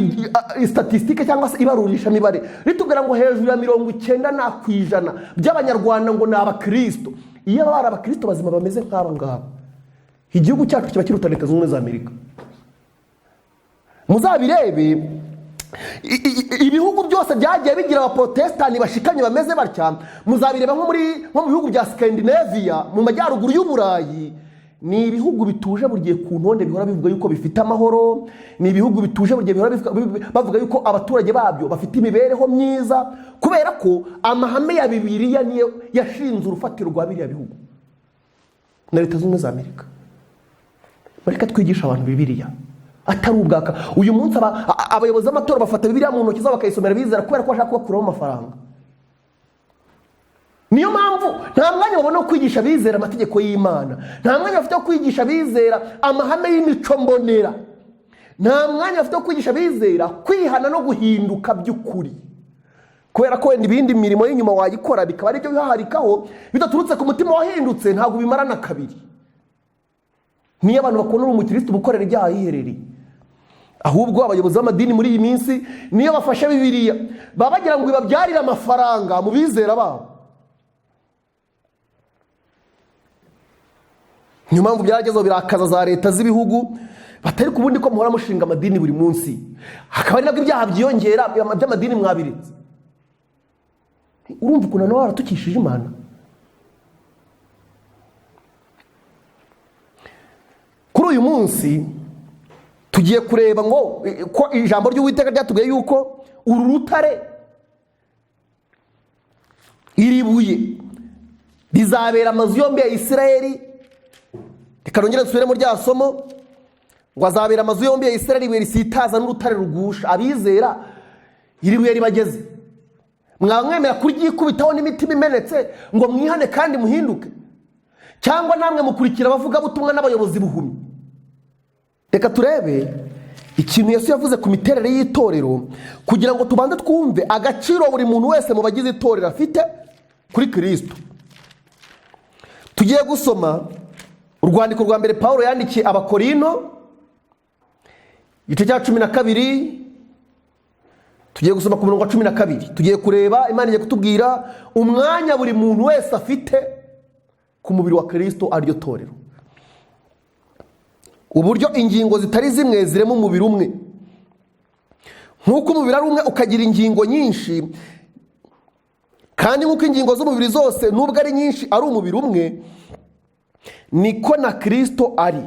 statistique cyangwa se ibarurishamibare ritubwira ngo hejuru ya 90% by'Abanyarwanda ngo ni abakristo. Iyo baba ari abakristo bazima bameze nk'aba ngaba, igihugu cyacu kiba kiruta Leta Zunze Ubumwe za Amerika. Muzabirebe, ibihugu byose byagiye bigira abaprotestani bashikamye bameze batya, muzabireba nko mu bihugu bya Scandinavia, mu majyaruguru y'Uburayi, ni ibihugu bituje buri gihe ku ntonde, bihora bivuga yuko bifite amahoro. Ni ibihugu bituje buri gihe, bihora bavuga yuko abaturage babyo bafite imibereho myiza, kubera ko amahame ya Bibiliya niyo yashinze urufatiro rwa biriya bihugu na Leta Zunze Ubumwe za Amerika. Reka twigisha abantu Bibiliya atari ubwaka. Uyu munsi abayobozi b'amatorero bafata Bibiliya mu ntoki zabo bakayisomera bizera kubera ko bashaka kubakuramo amafaranga. Niyo mpamvu nta mwanya babona wo kwigisha abizera amategeko y'Imana, nta mwanya bafite wo kwigisha abizera amahame y'imico mbonera, nta mwanya bafite wo kwigisha abizera kwihana no guhinduka by'ukuri, kubera ko wenda ibindi mirimo y'inyuma wayikora bikaba aribyo bihaharikaho bidaturutse ku mutima wahindutse, ntabwo bimarana kabiri. Niyo abantu bakubona uri umukirisitu ukorera ibyaha yiherereye. Ahubwo abayobozi b'amadini muri iyi minsi niyo bafashe Bibiliya baba bagira ngo ibabyarire amafaranga mu bizera babo. Niyo mpamvu byaragezeho birakaza za leta z'ibihugu, batari ku bundi ko muhora mushinga amadini buri munsi, hakaba ari nabwo ibyaha byiyongera by'amadini mwabiritse. Urumva ukuntu nawe waratukishije Imana. Kuri uyu munsi tugiye kureba ngo ko ijambo ry'Uwiteka ryatubwiye yuko uru rutare, iri buye rizabera amazu yombi ya Isirayeli. Reka nongere nsubire muri rya somo, ngo azabera amazu yombi ya Isirayeli ibuye risitaza n'urutare rugusha abizera. Iri buye ribageze, mwaba mwemera kuryikubitaho n'imitima imenetse ngo mwihane kandi muhinduke, cyangwa namwe mukurikira abavugabutumwa n'abayobozi buhumyi? Reka turebe ikintu Yesu yavuze ku miterere y'itorero, kugira ngo tubanze twumve agaciro buri muntu wese mu bagize itorero afite kuri Kristo. Tugiye gusoma urwandiko rwa mbere Pawulo yandikiye Abakorino, igice cya 12. Tugiye gusoma ku murongo wa 12. Tugiye kureba Imana igiye kutubwira umwanya buri muntu wese afite ku mubiri wa Kristo, ariryo torero, uburyo ingingo zitari zimwe zirema umubiri umwe. Nk'uko umubiri ari umwe ukagira ingingo nyinshi, kandi nk'uko ingingo z'umubiri zose nubwo ari nyinshi ari umubiri umwe, niko na Kristo ari.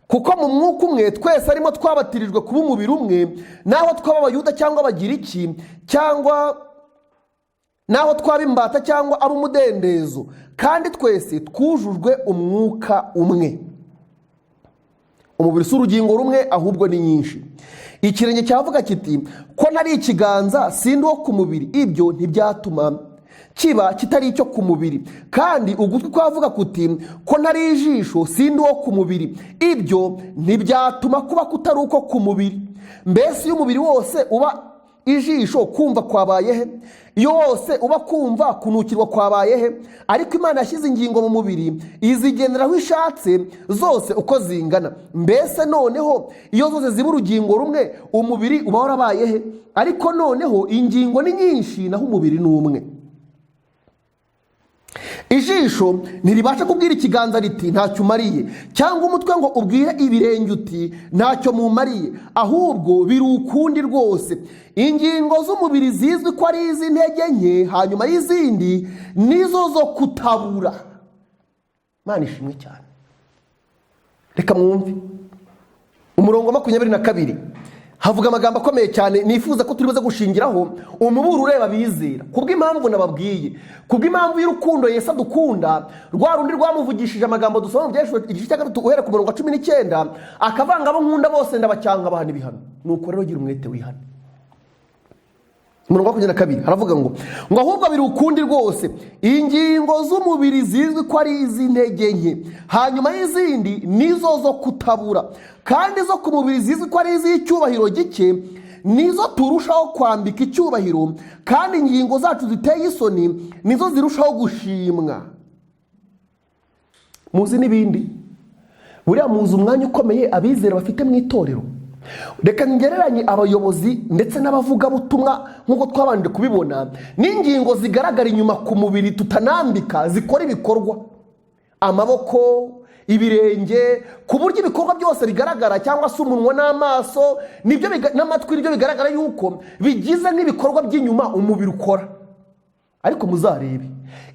Kuko mu mwuka umwe twese arimo twabatirijwe kuba umubiri umwe, naho twaba Abayuda cyangwa Abagiriki cyangwa Naho twaba imbata cyangwa ari umudendezo, kandi twese twujujwe umwuka umwe. Umubiri si urugingo rumwe, ahubwo ni nyinshi. Ikirenge cyavuga kiti: "Ko ntari ikiganza, sindi uwo ku mubiri," ibyo ntibyatuma kiba kitari icyo ku mubiri. Kandi ugutwi kwavuga kuti: "Ko ntari ijisho, sindi uwo ku mubiri," ibyo ntibyatuma kuba kutari uko ku mubiri. Mbese iyo umubiri wose uba ijisho, kumva kwabaye he? Iyo wose uba kumva, kunukirwa kwabaye he? Ariko Imana yashyize ingingo mu mubiri, izigenera aho ishatse zose uko zingana. Mbese noneho iyo zose ziba urugingo rumwe, umubiri uba warabaye he? Ariko noneho ingingo ni nyinshi, naho umubiri ni umwe. Ijisho ntiribasha kubwira ikiganza riti: "Ntacyo umariye," cyangwa umutwe ngo ubwire ibirenge uti: "Ntacyo mumariye." Ahubwo biri ukundi rwose: ingingo z'umubiri zizwi ko ari iz'intege nke hanyuma y'izindi, nizo zo kutabura. Imana ishimwe cyane. Reka mwumve umurongo wa 22. Havuga amagambo akomeye cyane nifuza ko turi buze gushingiraho umuburo ureba abizera, kubw'impamvu nababwiye, kubw'impamvu y'urukundo Yesu adukunda, rwa rundi rwamuvugishije amagambo dusoma mu Byahishuwe igice cya 3, guhera ku murongo wa 19, akavanga: "Abo nkunda bose ndabacyanga, abantu ibihano. Nuko rero gira umwete wihane." Umurongo wa 22 haravuga ngo: "Ahubwo biri ukundi rwose: ingingo z'umubiri zizwi ko ari iz'intege nke hanyuma y'izindi, nizo zo kutabura; kandi zo ku mubiri zizwi ko ari iz'icyubahiro gike, nizo turushaho kwambika icyubahiro; kandi ingingo zacu ziteye isoni, nizo zirushaho gushimwa." Muzi n'ibindi? Buriya muzi umwanya ukomeye abizera bafite mu itorero? Reka ngereranye abayobozi ndetse n'abavugabutumwa, nk'uko twabanje kubibona, n'ingingo zigaragara inyuma ku mubiri tutanambika, zikora ibikorwa: amaboko, ibirenge, ku buryo ibikorwa byose bigaragara, cyangwa se umunwa n'amaso nibyo n'amatwi, nibyo bigaragara yuko bigize nk'ibikorwa by'inyuma umubiri ukora. Ariko muzarebe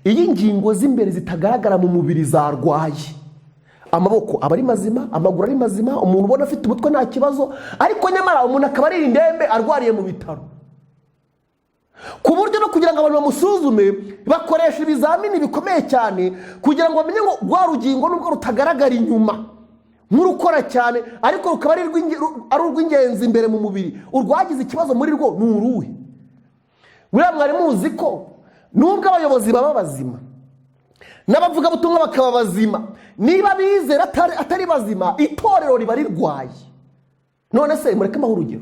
iyo ingingo z'imbere zitagaragara mu mubiri zarwaye, amaboko aba ari mazima, amaguru ari mazima, umuntu ubona afite umutwe nta kibazo, ariko nyamara umuntu akaba ari indembe, arwariye mu bitaro, ku buryo no kugira ngo abantu bamusuzume bakoresha ibizamini bikomeye cyane kugira ngo bamenye ngo rwa rugingo, nubwo rutagaragara inyuma nk'urukora cyane, ariko rukaba ari urw'ingenzi imbere mu mubiri, urwagize ikibazo muri rwo ni uruhe? Buriya mwari muzi ko nubwo abayobozi baba bazima n'abavugabutumwa bakaba bazima, niba abizera atari bazima, itorero riba rirwaye? None se mureke mbahe urugero.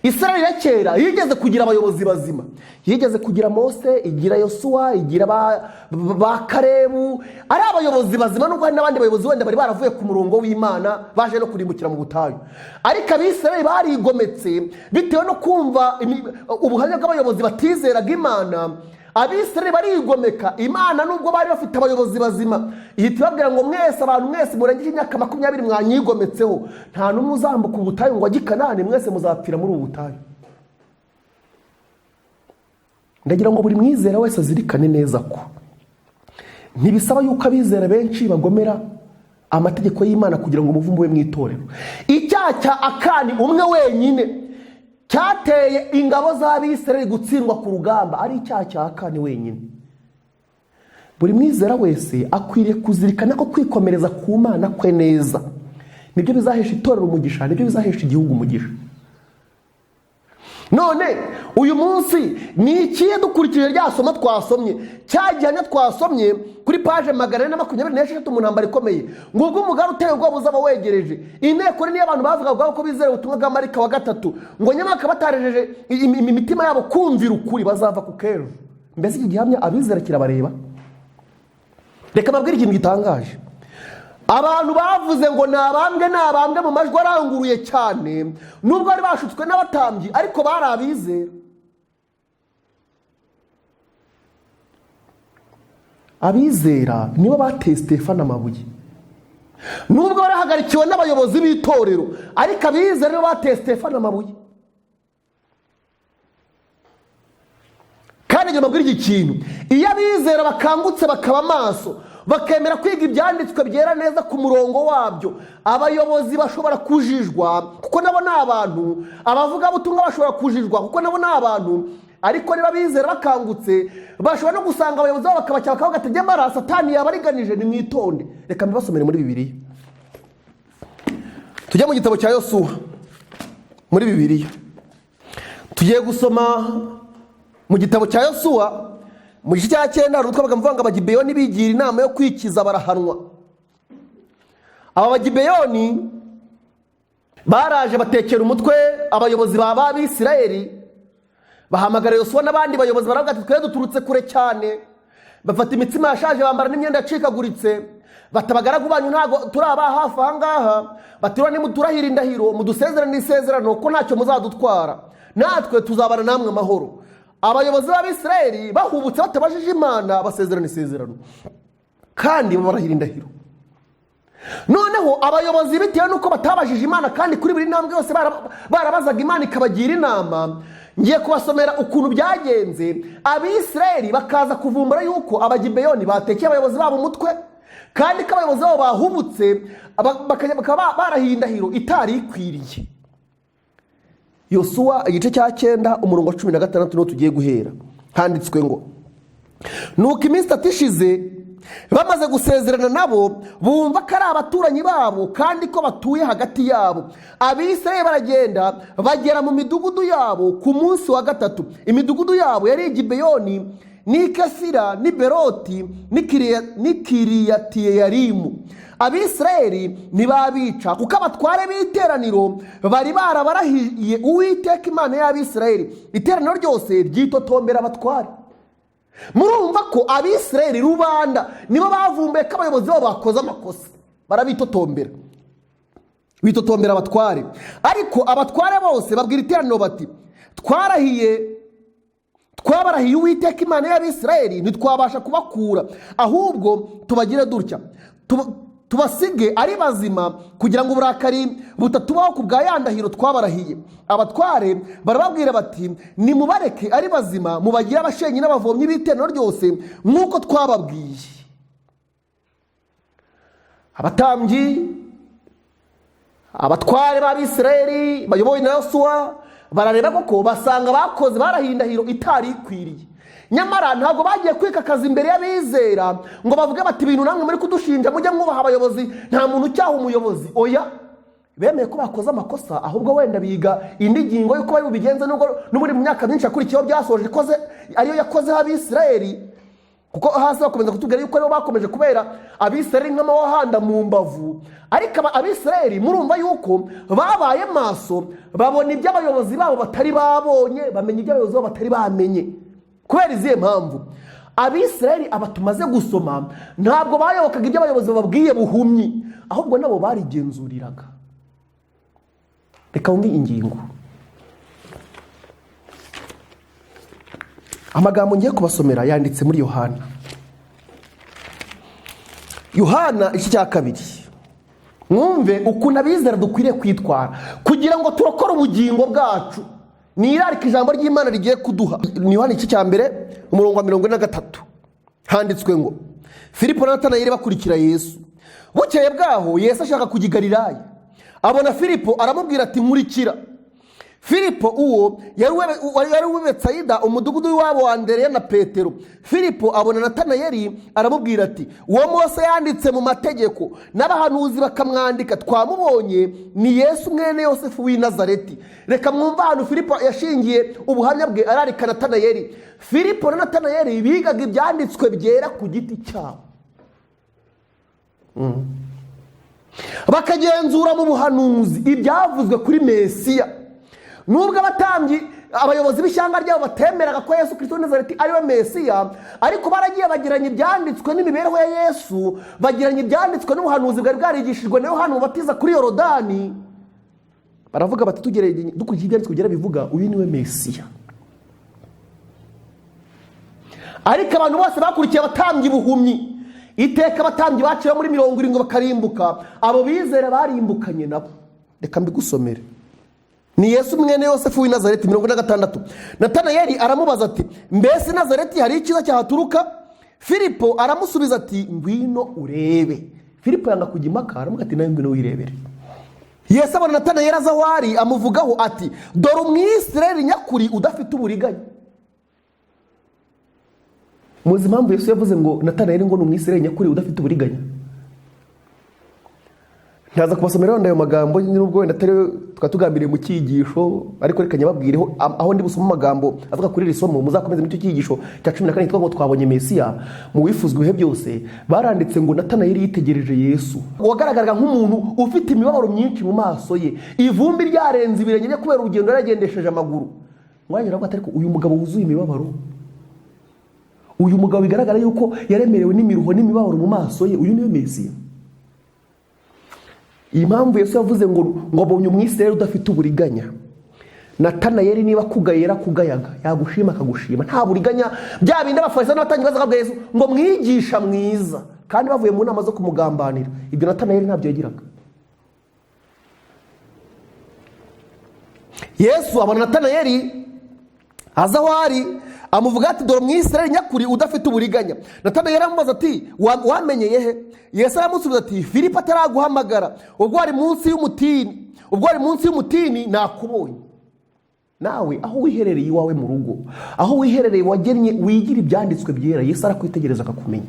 Israel ya kera yigeze kugira abayobozi bazima, yigeze kugira Mose, igira Yosuwa, igira ba Karebu, ari abayobozi bazima, nubwo hari n'abandi bayobozi wenda bari baravuye ku murongo w'Imana, baje no kurimbukira mu butayu. Ariko Abisirayeli barigometse bitewe no kumva ubuhamya bw'abayobozi batizeraga Imana. Abisirayeli barigomeka Imana nubwo bari bafite abayobozi bazima. Ihita ibabwira ngo: "Mwese, abantu mwese murengeje imyaka 20, mwanyigometseho, nta n'umwe uzambuka ubutayu ngo ajye i Kanani, mwese muzapfira muri ubu butayu." Ndagira ngo buri mwizera wese azirikane neza ko ntibisaba yuko abizera benshi bagomera amategeko y'Imana kugira ngo umuvumo ube mu itorero. Icyaha cya Akani umwe wenyine cyateye ingabo z'Abisirayeli gutsindwa ku rugamba, ari icyaha cya Akani wenyine. Buri mwizera wese akwiriye kuzirikana ko kwikomereza ku Mana kwe neza nibyo bizahesha itorero umugisha, nibyo bizahesha igihugu umugisha. None uyu munsi ni ikihe, dukurikije rya somo twasomye, cya gihamya twasomye kuri paje 426 mu Ntambara Ikomeye, ngo ubwo umugari uteye ubwoba uzaba wegereje, inteko nini y'abantu bavugaga ko bizera ubutumwa bwa marika wa gatatu, ngo nyamara bakaba batarejeje imitima yabo kumvira ukuri, bazava ku kejo? Mbese iki gihamya abizera kirabareba? Reka mbabwire ikintu gitangaje. Abantu bavuze ngo nabambwe, nabambwe mu majwi aranguruye cyane, nubwo bari bashutswe n'abatambyi, ariko bari abizera. Abizera nibo bateye Stefano amabuye, nubwo barahagarikiwe n'abayobozi b'itorero, ariko abizera nibo bateye Stefano amabuye. Kandi njye mbabwire iki kintu: iyo abizera bakangutse, bakaba amaso, bakemera kwiga ibyanditswe byera neza ku murongo wabyo, abayobozi bashobora kujijwa kuko nabo ni abantu, abavugabutumwa bashobora kujijwa kuko nabo ni abantu. Ariko niba bizera bakangutse, bashobora no gusanga abayobozi babo bakabacyaha, bakavuga ati: "Nyamara Satani yabariganije, nimwitonde." Reka mbibasomere muri Bibiliya. Tujye mu gitabo cya Yosuwa muri Bibiliya. Tugiye gusoma mu gitabo cya Yosuwa mu gice cya 9. Hari utwo bavuga ngo Abagibeyoni bigira inama yo kwikiza, barahanwa. Aba Bagibeyoni baraje batekera umutwe abayobozi ba Abisirayeli, bahamagara Yosuwa n'abandi bayobozi, baravuga ati: "Twe duturutse kure cyane." Bafata imitsima yashaje, bambara n'imyenda yacikaguritse, bati: "Abagaragu banyu ntabwo turi aba hafi aha ngaha." Bati: "Nimuturahira indahiro, mudusezerane isezerano ko ntacyo muzadutwara, natwe tuzabana namwe amahoro." Abayobozi b'Abisirayeli bahubutse batabajije Imana, basezerana isezerano kandi babarahira indahiro. Noneho abayobozi, bitewe n'uko batabajije Imana, kandi kuri buri ntambwe yose barabazaga Imana ikabagira inama, ngiye kubasomera ukuntu byagenze. Abisirayeli bakaza kuvumbura yuko Abagibeyoni batekeye abayobozi babo umutwe, kandi ko abayobozi babo bahubutse, bakaba barahiye indahiro itari ikwiriye. Yosuwa igice cya 9, umurongo wa 16 niho tugiye guhera. Handitswe ngo: "Nuko iminsi 3 ishize, bamaze gusezerana nabo, bumva ko ari abaturanyi babo kandi ko batuye hagati yabo, Abisirayeli baragenda bagera mu midugudu yabo ku munsi wa gatatu. Imidugudu yabo yari Igibeyoni n'i Kefira n'i Beroti n'i Kiriyatiyeyarimu. Abisirayeli ntibabica, kuko abatware b'iteraniro bari barabarahiye Uwiteka Imana y'Abisirayeli. Iteraniro ryose ryitotombera abatware." Murumva ko Abisirayeli, rubanda, nibo bavumbuye ko abayobozi babo bakoze amakosa, barabitotombera, bitotombera abatware. Ariko abatware bose babwira iteraniro bati: "Twarahiye, twabarahiye Uwiteka Imana y'Abisirayeli, ntitwabasha kubakura. Ahubwo tubagire dutya: tubasige ari bazima, kugira ngo uburakari butatubaho ku bwa ya ndahiro twabarahiye." Abatware barababwira bati: "Nimubareke ari bazima, mubagire abashenyi n'abavomyi b'iteraniro ryose nk'uko twababwiye." Abatambyi, abatware b'Abisirayeli bayobowe na Yosuwa barareba koko, basanga bakoze, barahiye indahiro itari ikwiriye. Nyamara ntabwo bagiye kwikakaza imbere y'abizera ngo bavuge bati: "Ibintu namwe muri kudushinja, mujye mwubaha abayobozi, nta muntu ucyaha umuyobozi." Oya, bemeye ko bakoze amakosa, ahubwo wenda biga indi ngingo y'uko bari bubigenze, nubwo n'ubundi mu myaka myinshi yakurikiyeho byasoje ikoze ariyo yakozeho Abisirayeli, kuko hasi bakomeza kutubwira yuko aribo bakomeje kubera Abisirayeli nk'amahanda mu mbavu. Ariko Abisirayeli, murumva yuko babaye maso, babona ibyo abayobozi babo batari babonye, bamenya ibyo abayobozi babo batari bamenye. Kubera izihe mpamvu? Abisirayeli aba tumaze gusoma ntabwo bayobokaga ibyo abayobozi bababwiye buhumyi, ahubwo nabo barigenzuriraga. Reka wumve ingingo. Amagambo ngiye kubasomera yanditse muri Yohana, Yohana igice cya 2. Mwumve ukuntu abizera dukwiriye kwitwara kugira ngo turokore ubugingo bwacu. Ni irarika ijambo ry'Imana rigiye kuduha. Ni Yohana igice cya 1, umurongo wa 43. Handitswe ngo: "Filipo na Natanayeli bakurikira Yesu. Bukeye bwaho Yesu ashaka kujya i Galilaya, abona Filipo, aramubwira ati: 'Nkurikira.' Filipo uwo yari uw'i Betsayida, umudugudu w'iwabo wa Andereya na Petero. Filipo abona Natanayeli, aramubwira ati: 'Uwo Mose yanditse mu mategeko n'abahanuzi bakamwandika twamubonye, ni Yesu mwene Yosefu w'i Nazareti.'" Reka mwumve ahantu Filipo yashingiye ubuhamya bwe ararika Natanayeli. Filipo na Natanayeli bigaga ibyanditswe byera ku giti cyabo, bakagenzura mu buhanuzi ibyavuzwe kuri Mesiya. Nubwo abatambyi, abayobozi b'ishyanga ryabo batemeraga ko Yesu Kirisito w'i Nazareti ari we Mesiya, ariko baragiye bagiranya ibyanditswe n'imibereho ya Yesu, bagiranya ibyanditswe n'ubuhanuzi bwari bwarigishijwe na Yohana Umubatiza kuri Yorodani, baravuga bati: "Tugereye dukurikije ibyanditswe byera bivuga, uyu ni we Mesiya." Ariko abantu bose bakurikiye abatambyi buhumyi. Iteka abatambyi baciye muri 70 bakarimbuka, abo bizera barimbukanye nabo. Reka mbigusomere. Ni Yesu mwene Yosefu w'i Nazareti. 46. Natanayeli aramubaza ati: "Mbese i Nazareti hari icyiza cyahaturuka?" Filipo aramusubiza ati: "Ngwino urebe." Filipo yanga kujya impaka, aramubwira ati: "Nawe ngwino wirebere." Yesu abona Natanayeli aza aho ari, amuvugaho ati: "Dore Umwisirayeli nyakuri udafite uburiganya." Muzi impamvu Yesu yavuze ngo Natanayeli ngo ni Umwisirayeli nyakuri udafite uburiganya? Ntaza kubasomera wenda ayo magambo, nubwo wenda atari twari tugambiriye mu cyigisho, ariko reka nyababwireho aho ndi busome amagambo avuga kuri iri somo. Muzakomeze muri icyo cyigisho cya 14 cyitwa ngo "Twabonye Mesiya" mu Wifuzwa Ibihe Byose. Baranditse ngo Natanayeli yitegereje Yesu wagaragaraga nk'umuntu ufite imibabaro myinshi mu maso ye, ivumbi ryarenze ibirenge bye kubera urugendo yari yagendesheje amaguru. Mwanya aravuga ati: "Ariko uyu mugabo wuzuye imibabaro, uyu mugabo bigaragara yuko yaremerewe n'imiruho n'imibabaro mu maso ye, uyu niwe Mesiya?" Iyi mpamvu Yesu yavuze ngo abonye Umwisirayeli udafite uburiganya. Natanayeli niba akugaye yarakugayaga, yagushima akagushima, nta buriganya. Bya bindi Abafarisayo n'abatambyi bazaga babwira Yesu ngo "Mwigisha mwiza", kandi bavuye mu nama zo kumugambanira, ibyo Natanayeli ntabyo yagiraga. Yesu abona Natanayeli aza aho ari, amuvuga ati: "Dore Umwisirayeli nyakuri udafite uburiganya." Natanayeli aramubaza ati: "Wamenyeye he?" Yesu aramusubiza ati: "Filipo ataraguhamagara, ubwo wari munsi y'umutini nakubonye." Nawe aho wiherereye iwawe mu rugo, aho wiherereye wagennye wigira ibyanditswe byera, Yesu arakwitegereza akakumenya.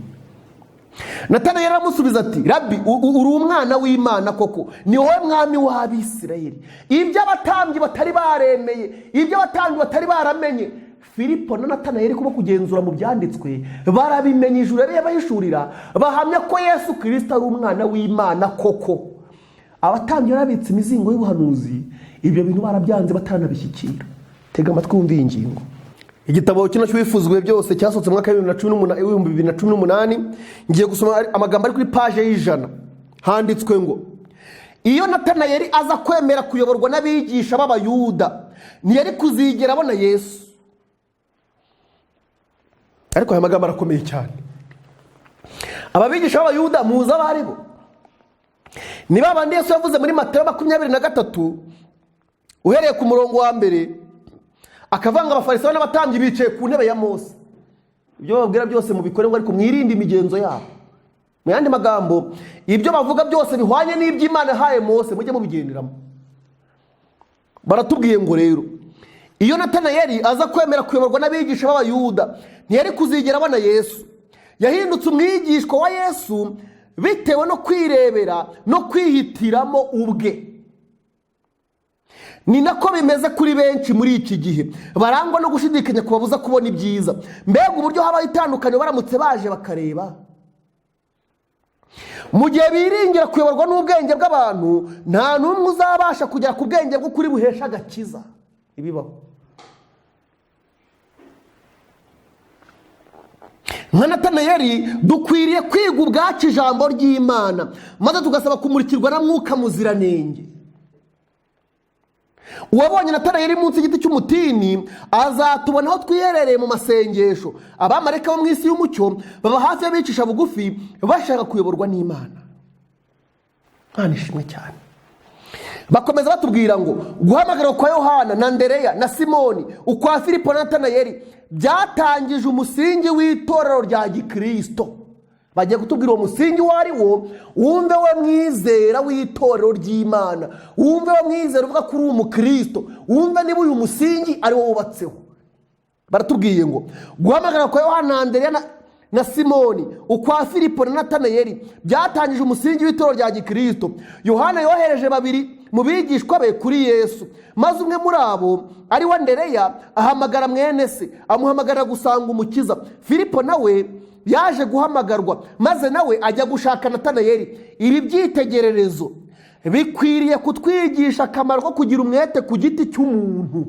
Natanayeli aramusubiza ati: "Rabi, uri umwana w'Imana koko, ni wowe mwami w'Abisirayeli." Ibyo abatambyi batari baremeye, ibyo abatambyi batari baramenye, Filipo na Natanayeli kuba kugenzura mu byanditswe barabimenye, ijuru yarabahishurira, bahamya ko Yesu Kirisito ari umwana w'Imana koko. Abatambyi barabitse imizingo y'ubuhanuzi, ibyo bintu barabyanze bataranabishyikira. Tega amatwi wumve iyi ngingo. Igitabo kino cy'Uwifuzwe Byose cyasohotse mu mwaka wa 2018. Ngiye gusoma amagambo ari kuri paje y'100. Handitswe ngo iyo Natanayeli aza kwemera kuyoborwa n'abigisha b'Abayuda, ntiyari kuzigera abona Yesu. Ariko aya magambo arakomeye cyane. Aba bigisha b'Abayuda muzi abo ari bo? Ni ba bandi Yesu yavuze muri Matayo 23 uhereye ku murongo wa 1, akavanga Abafarisayo n'abatambyi bicaye ku ntebe ya Mose. Ibyo bababwira byose mubikore ngo ariko mwirinde imigenzo yabo. Mu yandi magambo, ibyo bavuga byose bihwanye n'iby'Imana yahaye Mose, mujye mubigenderamo. Baratubwiye ngo rero iyo Natanayeli aza kwemera kuyoborwa n'abigisha b'Abayuda, ntiyari kuzigera abona Yesu. Yahindutse umwigishwa wa Yesu bitewe no kwirebera no kwihitiramo ubwe. Ni nako bimeze kuri benshi muri iki gihe barangwa no gushidikanya kubabuza kubona ibyiza. Mbega uburyo habaho itandukaniro baramutse baje bakareba! Mu gihe biringira kuyoborwa n'ubwenge bw'abantu, nta n'umwe uzabasha kugera ku bwenge bw'ukuri buhesha agakiza. Ibibaho nka Natanayeli, dukwiriye kwiga ubwacu ijambo ry'Imana, maze tugasaba kumurikirwa na Mwuka Muziranenge. Uwabonye Natanayeli munsi y'igiti cy'umutini azatubona aho twiherereye mu masengesho. Abamarayika bo mu isi y'umucyo baba hafi y'abicisha bugufi bashaka kuyoborwa n'Imana. Imana ishimwe cyane. Bakomeza batubwira ngo guhamagarwa kwa Yohana na Andereya na Simoni, ukwa Filipo na Natanayeli, byatangije umusingi w'itorero rya gikirisito. Bagiye kutubwira uwo musingi uwo ari wo. Wumve we mwizera w'itorero ry'Imana, wumve we mwizera uvuga ko uri umukristo, wumve niba uyu musingi ari wo wubatseho. Baratubwiye ngo guhamagara kwa Yohana na Andereya na Simoni, ukwa Filipo na Natanayeli, byatangije umusingi w'itorero rya gikirisito. Yohana yohereje babiri mu bigishwa be kuri Yesu, maze umwe muri abo ari we Andereya ahamagara mwene se, amuhamagara gusanga Umukiza. Filipo nawe yaje guhamagarwa, maze nawe ajya gushaka Natanayeli. Ibi byitegererezo bikwiriye kutwigisha akamaro ko kugira umwete ku giti cy'umuntu.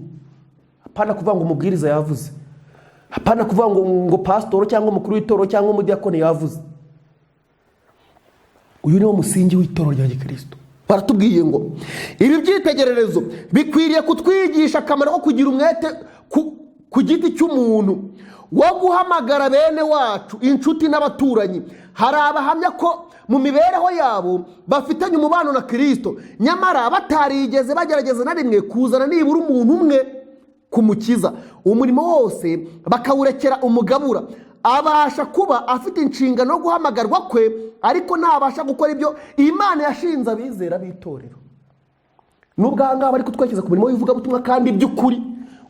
Hapana kuvuga ngo umubwiriza yavuze, hapana kuvuga ngo pasitoro cyangwa umukuru w'itorero cyangwa umudiyakoni yavuze. Uyu niwo musingi w'itorero rya gikirisito. Baratubwiye ngo ibi byitegererezo bikwiriye kutwigisha akamaro ko kugira umwete ku giti cy'umuntu wo guhamagara bene wacu, inshuti n'abaturanyi. Hari abahamya ko mu mibereho yabo bafitanye umubano na Kirisito, nyamara batarigeze bagerageza na rimwe kuzana nibura umuntu umwe kumukiza. Umurimo wose bakawurekera umugabura. Abasha kuba afite inshingano yo guhamagarwa kwe, ariko ntabasha gukora ibyo Imana yashinze abizera b'itorero. Nubwo aha ngaha bari kutwerekeza ku murimo w'ivugabutumwa, kandi by'ukuri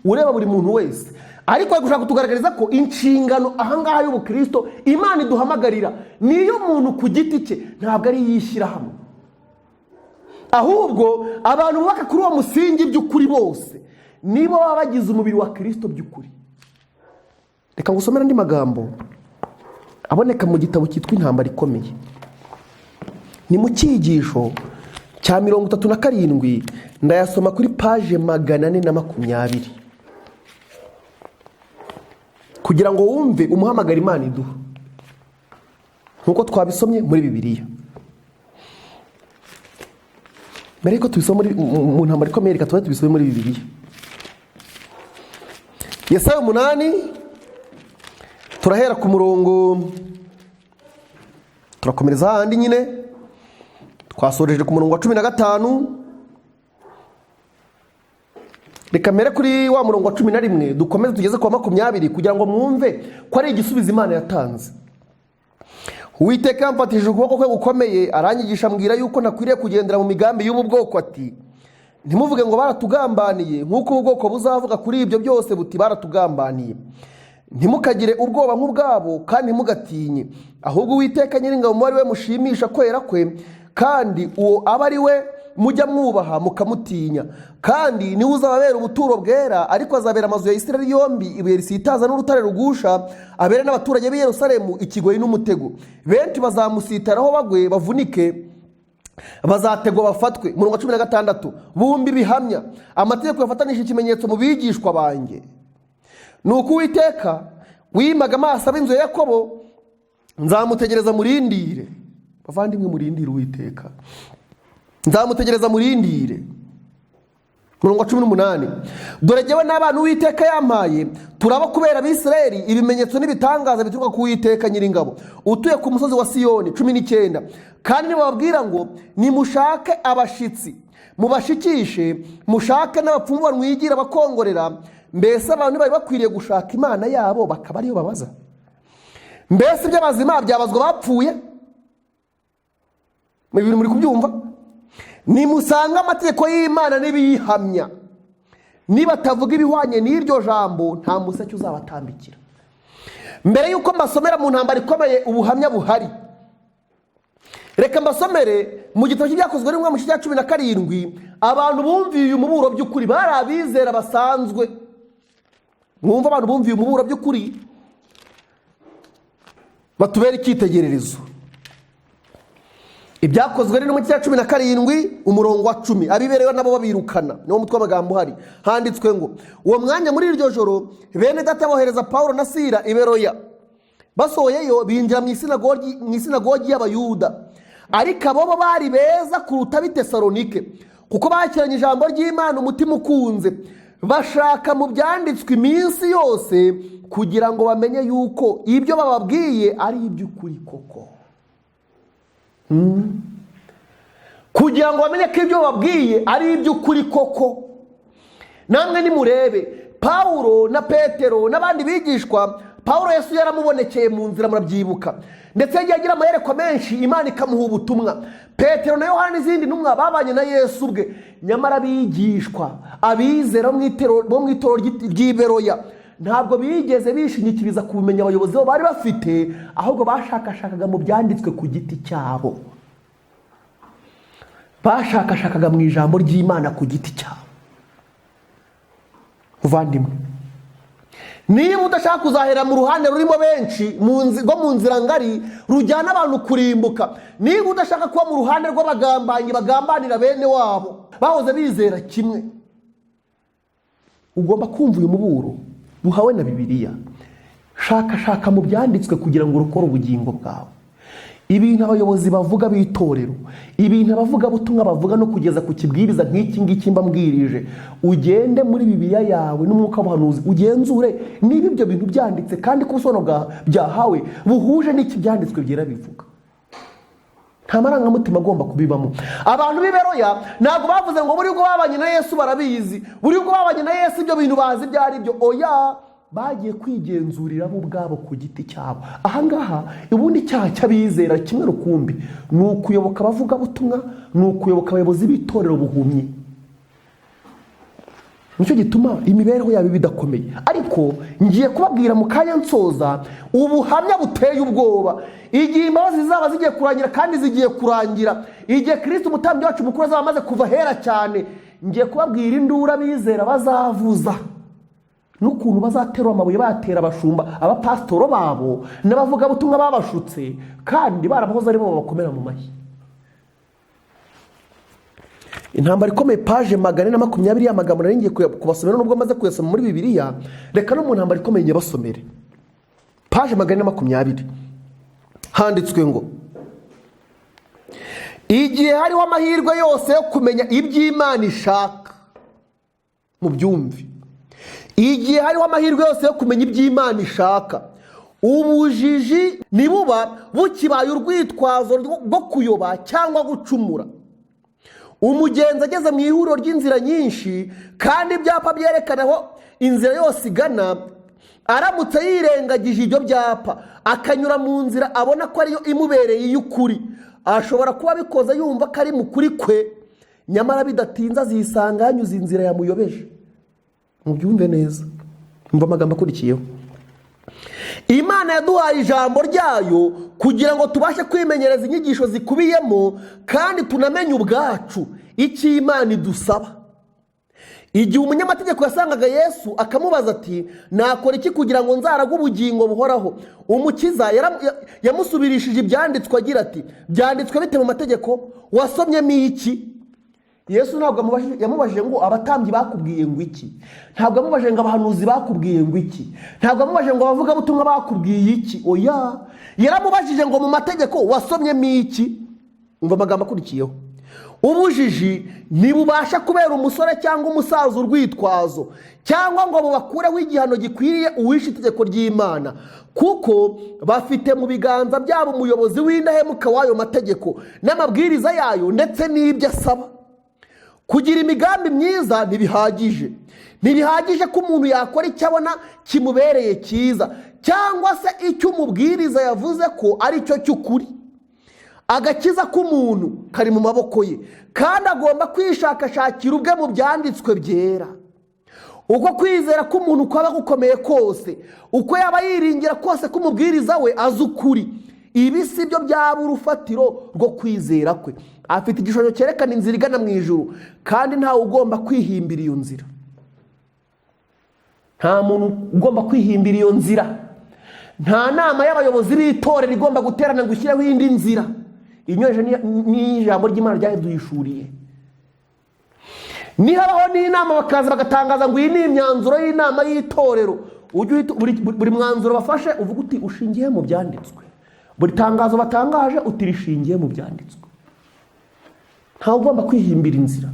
ureba buri muntu wese. Ariko ari gushaka kutugaragariza ko inshingano ahangaha y'ubukristo Imana iduhamagarira niyo muntu ku giti cye, ntabwo ari iy'ishyirahamwe. Ahubwo abantu bubaka kuri uwo musingi by'ukuri bose nibo baba bagize umubiri wa Kirisito by'ukuri. Reka ngusomere andi magambo aboneka mu gitabo cyitwa Intambara Ikomeye. Ni mu cyigisho cya 37, ndayasoma kuri paje 420, kugira ngo wumve umuhamagaro Imana iduha nk'uko twabisomye muri Bibiliya. Mbere yuko tubisoma mu Ntambara Ikomeye, reka tube tubisome muri Bibiliya. Yesaya 8, turahera ku murongo, turakomereza hahandi nyine twasoreje ku murongo wa 15. Reka mbere kuri wa murongo wa 11, dukomeze tugeze ku wa 20, kugira ngo mwumve ko ari igisubizo Imana yatanze. Uwiteka yamfatishije ukuboko kwe gukomeye, aranyigisha, ambwira yuko ntakwiriye kugendera mu migambi y'ubu bwoko. Ati: "Ntimuvuge ngo 'Baratugambaniye,' nk'uko ubu bwoko buzavuga kuri ibyo byose buti 'Baratugambaniye.' Ntimukagire ubwoba nk'ubwabo, kandi ntimugatinye. Ahubwo Uwiteka Nyiringabo ari we mushimisha kwera kwe, kandi uwo aba ari we mujya mwubaha mukamutinya, kandi niwe uzababera ubuturo bwera. Ariko azabera amazu ya Isirayeli yombi ibuye risitaza n'urutare rugusha, abere n'abaturage b'i Yerusalemu ikigoyi n'umutego. Benshi bazamusitaraho bagwe bavunike, bazategwa bafatwe." Umurongo wa 16: "Bumva ibihamya amategeko yafatanije ikimenyetso mu bigishwa banjye. Ni uko Uwiteka wimaga amaso ab'inzu ya Yakobo, nzamutegereza murindire." Bavandimwe, murindire Uwiteka. "Nzamutegereza murindire." Umurongo wa 18: "Dore jyewe n'abana Uwiteka yampaye turaba kubera Abisirayeli ibimenyetso n'ibitangaza bituruka ku Uwiteka Nyiringabo utuye ku musozi wa Siyoni." 19: "Kandi nibababwira ngo 'Nimushake abashitsi mubashikishe, mushake n'abapfumu banwigira bakongorera,' mbese abantu bari bakwiriye gushaka Imana yabo bakaba ariyo babaza? Mbese iby'abazima byabazwa bapfuye?" Mu bintu muri kubyumva, nimusanga amategeko y'Imana n'ibiyihamya, nibatavuga ibihwanye n'iryo jambo, nta museke uzabatambikira. Mbere y'uko mbasomera mu Ntambara Ikomeye ubuhamya buhari, reka mbasomere mu gitabo cy'Ibyakozwe n'Intumwa mu gice cya 17. Abantu bumviye uyu muburo by'ukuri bari abizera basanzwe. Mwumva, abantu bumviye umuburo by'ukuri batubera icyitegererezo. Ibyakozwe ni mu cya 17, umurongo wa 10. Abiberewe nabo babirukana, niwo mutwe w'amagambo uhari. Handitswe ngo: "Uwo mwanya muri iryo joro bene data bohereza Pawulo na Sira i Beroya. Basohoyeyo binjira mu isinagogi y'Abayuda. Ariko abo bo bari beza kuruta ab'i Tesalonike, kuko bakiranye ijambo ry'Imana umutima ukunze, bashaka mu byanditswe iminsi yose kugira ngo bamenye yuko ibyo bababwiye ari iby'ukuri koko." Kugira ngo bamenye ko ibyo bababwiye ari iby'ukuri koko. Namwe nimurebe Pawulo na Petero n'abandi bigishwa. Pawulo, Yesu yaramubonekeye mu nzira, murabyibuka, ndetse yagiye agira amayerekwa menshi, Imana ikamuha ubutumwa. Petero na Yohana n'izindi ntumwa babanye na Yesu ubwe. Nyamara abigishwa, abizera bo mu itorero ry'i Beroya, ntabwo bigeze bishingikiriza ku bumenyi abayobozi bo bari bafite, ahubwo bashakashakaga mu byanditswe ku giti cyabo, bashakashakaga mu ijambo ry'Imana ku giti cyabo. Muvandimwe, niba udashaka kuzahera mu ruhande rurimo benshi rwo mu nzira ngari rujyana abantu kurimbuka, niba udashaka kuba mu ruhande rw'abagambanyi bagambanira bene wabo bahoze bizera kimwe, ugomba kumva uyu muburo duhawe na Bibiliya. Shakashaka mu byanditswe kugira ngo urokore ubugingo bwawe. Ibintu abayobozi bavuga b'itorero, ibintu abavugabutumwa bavuga, no kugeza ku kibwiriza nk'iki ngiki mbambwirije, ugende muri Bibiliya yawe n'umwuka w'ubuhanuzi, ugenzure niba ibyo bintu byanditse, kandi ko ubusobanuro byahawe buhuje n'iki Byanditswe Byera bivuga. Nta marangamutima agomba kubibamo. Abantu b'i Beroya ntabwo bavuze ngo buri bwo babanye na Yesu barabizi, buri bwo babanye na Yesu ibyo bintu bazi ibyo ari byo. Oya, bagiye kwigenzurira bo ubwabo ku giti cyabo. Ahangaha ubundi icyaha cy'abizera kimwe rukumbi ni ukuyoboka abavugabutumwa, ni ukuyoboka abayobozi b'itorero buhumyi. Nicyo gituma imibereho yabo iba idakomeye. Ariko ngiye kubabwira mu kanya nsoza ubuhamya buteye ubwoba. Igihe imbabazi zizaba zigiye kurangira, kandi zigiye kurangira igihe Kirisito umutambyi wacu mukuru azaba amaze kuva ahera cyane, ngiye kubabwira induru abizera bazavuza n'ukuntu bazaterura amabuye bayatera abashumba, abapasitoro babo n'abavugabutumwa babashutse, kandi barabahoze aribo babakomera mu mashyi. Intambara ikomeye, paje 420, y'amagambo nari ngiye kubasomera nubwo maze kuyasoma muri Bibiliya, reka no mu ntambara ikomeye nyabasomere. Paje 420 handitswe ngo: igihe hariho amahirwe yose yo kumenya iby'Imana ishaka, mubyumve, igihe hariho amahirwe yose yo kumenya iby'Imana ishaka, ubujiji ntibuba bukibaye urwitwazo rwo kuyoba cyangwa gucumura. Umugenzi ageze mu ihuriro ry'inzira nyinshi kandi ibyapa byerekana aho inzira yose igana, aramutse yirengagije ibyo byapa akanyura mu nzira abona ko ariyo imubereye iy'ukuri, ashobora kuba abikoze yumva ko ari mu kuri kwe, nyamara bidatinze azisanga yanyuze inzira yamuyobeje. Mubyumve neza, mva amagambo akurikiyeho. Imana yaduhaye ijambo ryayo kugira ngo tubashe kwimenyereza inyigisho zikubiyemo, kandi tunamenye ubwacu icyo Imana idusaba. Igihe umunyamategeko yasangaga Yesu akamubaza ati: nakora iki kugira ngo nzarage ubugingo buhoraho? Umukiza yamusubirishije ibyanditswe agira ati: byanditswe bite mu mategeko? Wasomyemo iki? Yesu ntabwo yamubajije ngo abatambyi bakubwiye ngo iki, ntabwo yamubajije ngo abahanuzi bakubwiye ngo iki, ntabwo yamubajije ngo abavugabutumwa bakubwiye iki. Oya, yaramubajije ngo mu mategeko wasomyemo iki? Umva amagambo akurikiyeho. Ubujiji ntibubasha kubera umusore cyangwa umusaza urwitwazo, cyangwa ngo bubakureho igihano gikwiriye uwishe itegeko ry'Imana, kuko bafite mu biganza byabo umuyobozi w'indahemuka w'ayo mategeko n'amabwiriza yayo ndetse n'ibyo asaba. Kugira imigambi myiza ntibihagije. Ntibihagije ko umuntu yakora icyo abona kimubereye cyiza, cyangwa se icyo umubwiriza yavuze ko ari cyo cy'ukuri. Agakiza k'umuntu kari mu maboko ye, kandi agomba kwishakashakira ubwe mu byanditswe byera. Uko kwizera k'umuntu kwaba gukomeye kose, uko yaba yiringira kose ko umubwiriza we azi ukuri, ibi si byo byaba urufatiro rwo kwizera kwe. Afite igishushanyo cyerekana inzira igana mu ijuru, kandi ntawe ugomba kwihimbira iyo nzira. Nta muntu ugomba kwihimbira iyo nzira. Nta nama y'abayobozi b'itorero igomba guterana ngo ishyireho indi nzira inyuranyije n'ijambo ry'Imana ryaduhishuriye. Nihabaho n'inama bakaza bagatangaza ngo iyi ni imyanzuro y'inama y'itorero, ujye uhita buri mwanzuro bafashe uvuga uti ushingiye mu byanditswe. Buri tangazo batangaje uti rishingiye mu byanditswe. Ntawe ugomba kwihimbira inzira.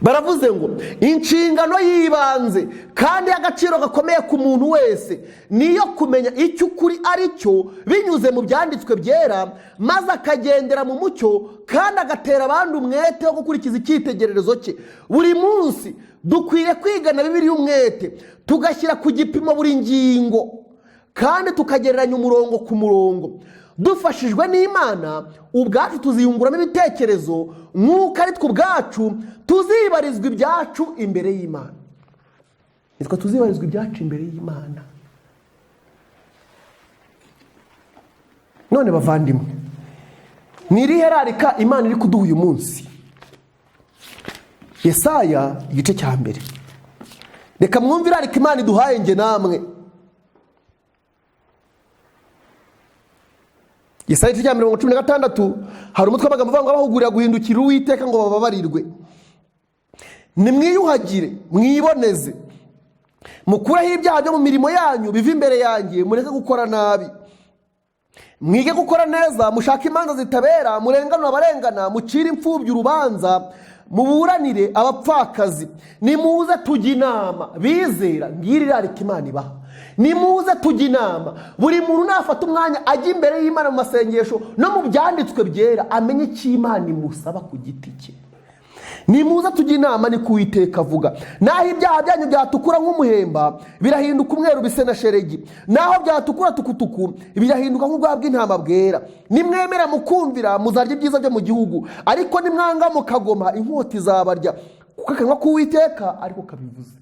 Baravuze ngo inshingano y'ibanze kandi y'agaciro gakomeye ku muntu wese niyo kumenya icyo ukuri ari cyo binyuze mu byanditswe byera, maze akagendera mu mucyo kandi agatera abandi umwete wo gukurikiza icyitegererezo cye. Buri munsi dukwiye kwigana Bibiliya umwete, tugashyira ku gipimo buri ngingo, kandi tukagereranya umurongo ku murongo. Dufashijwe n'Imana ubwacu tuziyunguramo ibitekerezo, nk'uko ari twe ubwacu tuzibarizwa ibyacu imbere y'Imana. Nitwe tuzibarizwa ibyacu imbere y'Imana. None bavandimwe, ni irihe rarika Imana iri kuduha uyu munsi? Yesaya igice cya 1. Reka mwumve irarika Imana iduhaye nge namwe. Yesaya igice cya 16, hari umutwe w'amagambo uvuga ngo abahugurira guhindukira Uwiteka ngo bababarirwe. Nimwiyuhagire, mwiboneze, mukureho ibyaha byo mu mirimo yanyu biva imbere yanjye, mureke gukora nabi. Mwige gukora neza, mushake imanza zitabera, murenganure abarengana, mucire imfubyi urubanza, muburanire abapfakazi. Nimuze tujye inama, bizera ngiri irarika Imana ibaha. Nimuze tujye inama. Buri muntu nafata umwanya ajya imbere y'Imana mu masengesho no mu byanditswe byera, amenye icyo Imana imusaba ku giti cye. Nimuze tujye inama, ni ku Uwiteka avuga. Naho ibyaha byanyu byatukura nk'umuhemba, birahinduka umweru bise na sheregi. Naho byatukura tukutuku, birahinduka nk'ubwoya bw'intama bwera. Nimwemera mukumvira, muzarya ibyiza byo mu gihugu, ariko nimwanga mukagoma, inkota izabarya. Kuko akanwa k'Uwiteka ariko kabivuze.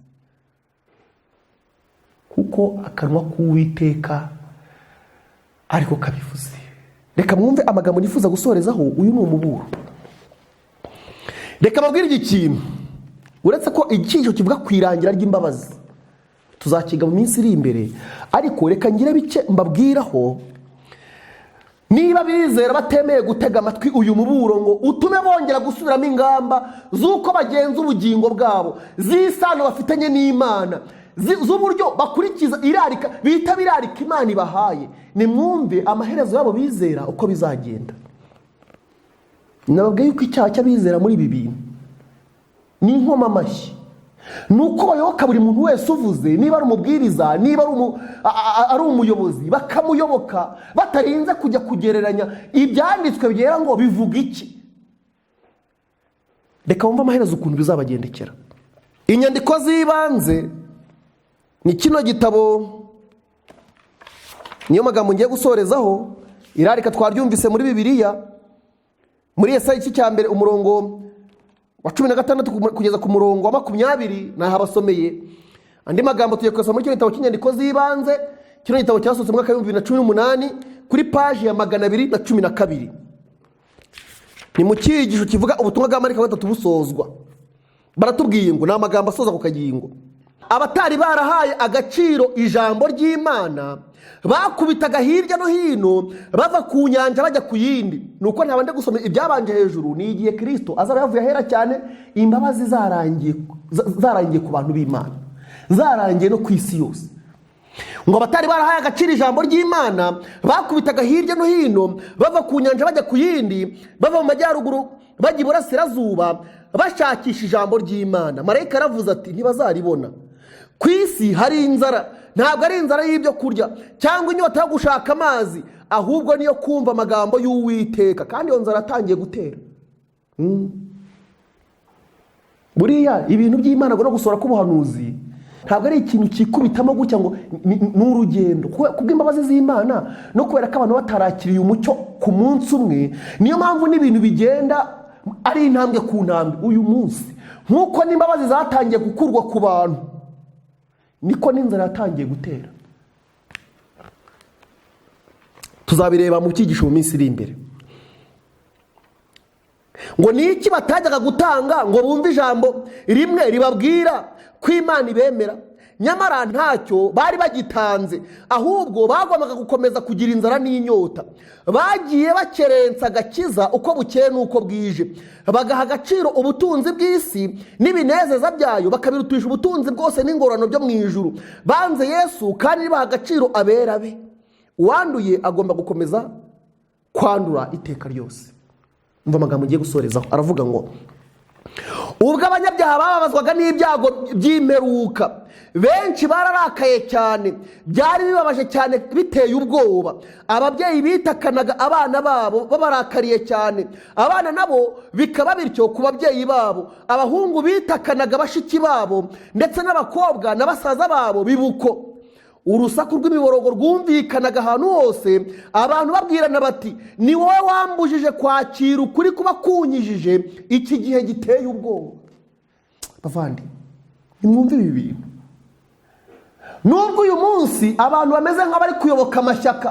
Kuko akanwa k'Uwiteka ariko kabivuze. Reka mwumve amagambo nifuza gusorezaho. Uyu ni umuburo. Reka mbabwire iki kintu. Uretse ko icyigisho kivuga ku irangira ry'imbabazi tuzakiga mu minsi iri imbere, ariko reka ngire bike mbabwiraho. Niba bizera batemeye gutega amatwi uyu muburo ngo utume bongera gusubiramo ingamba z'uko bagenza ubugingo bwabo, z'isano bafitanye n'Imana, z'uburyo bakurikiza irarika bita birarika Imana ibahaye, nimwumve amaherezo yabo bizera uko bizagenda. Nababwiye yuko icyaha cy'abizera muri ibi bintu ni inkomamashyi, ni uko bayoboka buri muntu wese uvuze, niba ari umubwiriza, niba ari umuyobozi, bakamuyoboka batarinze kujya kugereranya ibyanditswe byera ngo bivuga iki. Reka wumve amaherezo ukuntu bizabagendekera. Inyandiko z'ibanze ni kino gitabo, niyo magambo ngiye gusorezaho. Irarika twaryumvise muri Bibiliya, muri Yesaya igice cya 1 umurongo wa 16 kugeza ku murongo wa 20, nahabasomeye. Andi magambo tugiye kuyasoma muri kino gitabo cy'inyandiko z'ibanze. Kino gitabo cyasohotse mu mwaka w'ibihumbi bibiri na cumi n'umunani kuri paji ya 212. Ni mu cyigisho kivuga ubutumwa bwa marayika wa gatatu busozwa. Baratubwiye ngo ni amagambo asoza ku kagingo. Abatari barahaye agaciro ijambo ry'Imana bakubitaga hirya no hino, bava ku nyanja bajya ku yindi. Nuko ntabanje gusoma ibyabanje hejuru, ni igihe Kristo azaba yavuye ahera cyane, imbabazi zarangiye ku bantu b'Imana, zarangiye no ku isi yose. Ngo abatari barahaye agaciro ijambo ry'Imana bakubitaga hirya no hino, bava ku nyanja bajya ku yindi, bava mu majyaruguru bajya iburasirazuba, bashakisha ijambo ry'Imana. Marayika aravuze ati ntibazaribona. Ku isi hari inzara, ntabwo ari inzara y'ibyo kurya cyangwa inyota yo gushaka amazi, ahubwo niyo kumva amagambo y'Uwiteka. Kandi iyo nzara yatangiye gutera. Buriya ibintu by'Imana no gusohora k'ubuhanuzi ntabwo ari ikintu kikubitamo gutya ngo ni urugendo. Kubw'imbabazi z'Imana no kubera ko abantu batarakiriye umucyo ku munsi umwe, niyo mpamvu n'ibintu bigenda ari intambwe ku ntambwe. Uyu munsi nk'uko n'imbabazi zatangiye gukurwa ku bantu, niko n'inzara yatangiye gutera. Tuzabireba mu cyigisho mu minsi iri imbere. Ngo ni iki batajyaga gutanga ngo bumve ijambo rimwe ribabwira ko Imana ibemera? Nyamara ntacyo bari bagitanze, ahubwo bagombaga gukomeza kugira inzara n'inyota. Bagiye bakerensa agakiza uko bukeye n'uko bwije, bagaha agaciro ubutunzi bw'isi n'ibinezeza byayo, bakabirutisha ubutunzi bwose n'ingororano byo mu ijuru. Banze Yesu kandi baha agaciro abera be. Uwanduye agomba gukomeza kwandura iteka ryose. Umva amagambo ngiye gusorezaho, aravuga ngo ubwo abanyabyaha bababazwaga n'ibyago by'imperuka, benshi bararakaye cyane, byari bibabaje cyane, biteye ubwoba. Ababyeyi bitakanaga abana babo babarakariye cyane, abana nabo bikaba bityo ku babyeyi babo. Abahungu bitakanaga bashiki babo, ndetse n'abakobwa na basaza babo bibuko. Urusaku rw'imiborogo rwumvikanaga ahantu hose, abantu babwirana bati ni wowe wambujije kwakira ukuri kuba kunyijije iki gihe giteye ubwoba. Bavandi, nimwumve ibi bintu. Nubwo uyu munsi abantu bameze nk'abari kuyoboka amashyaka,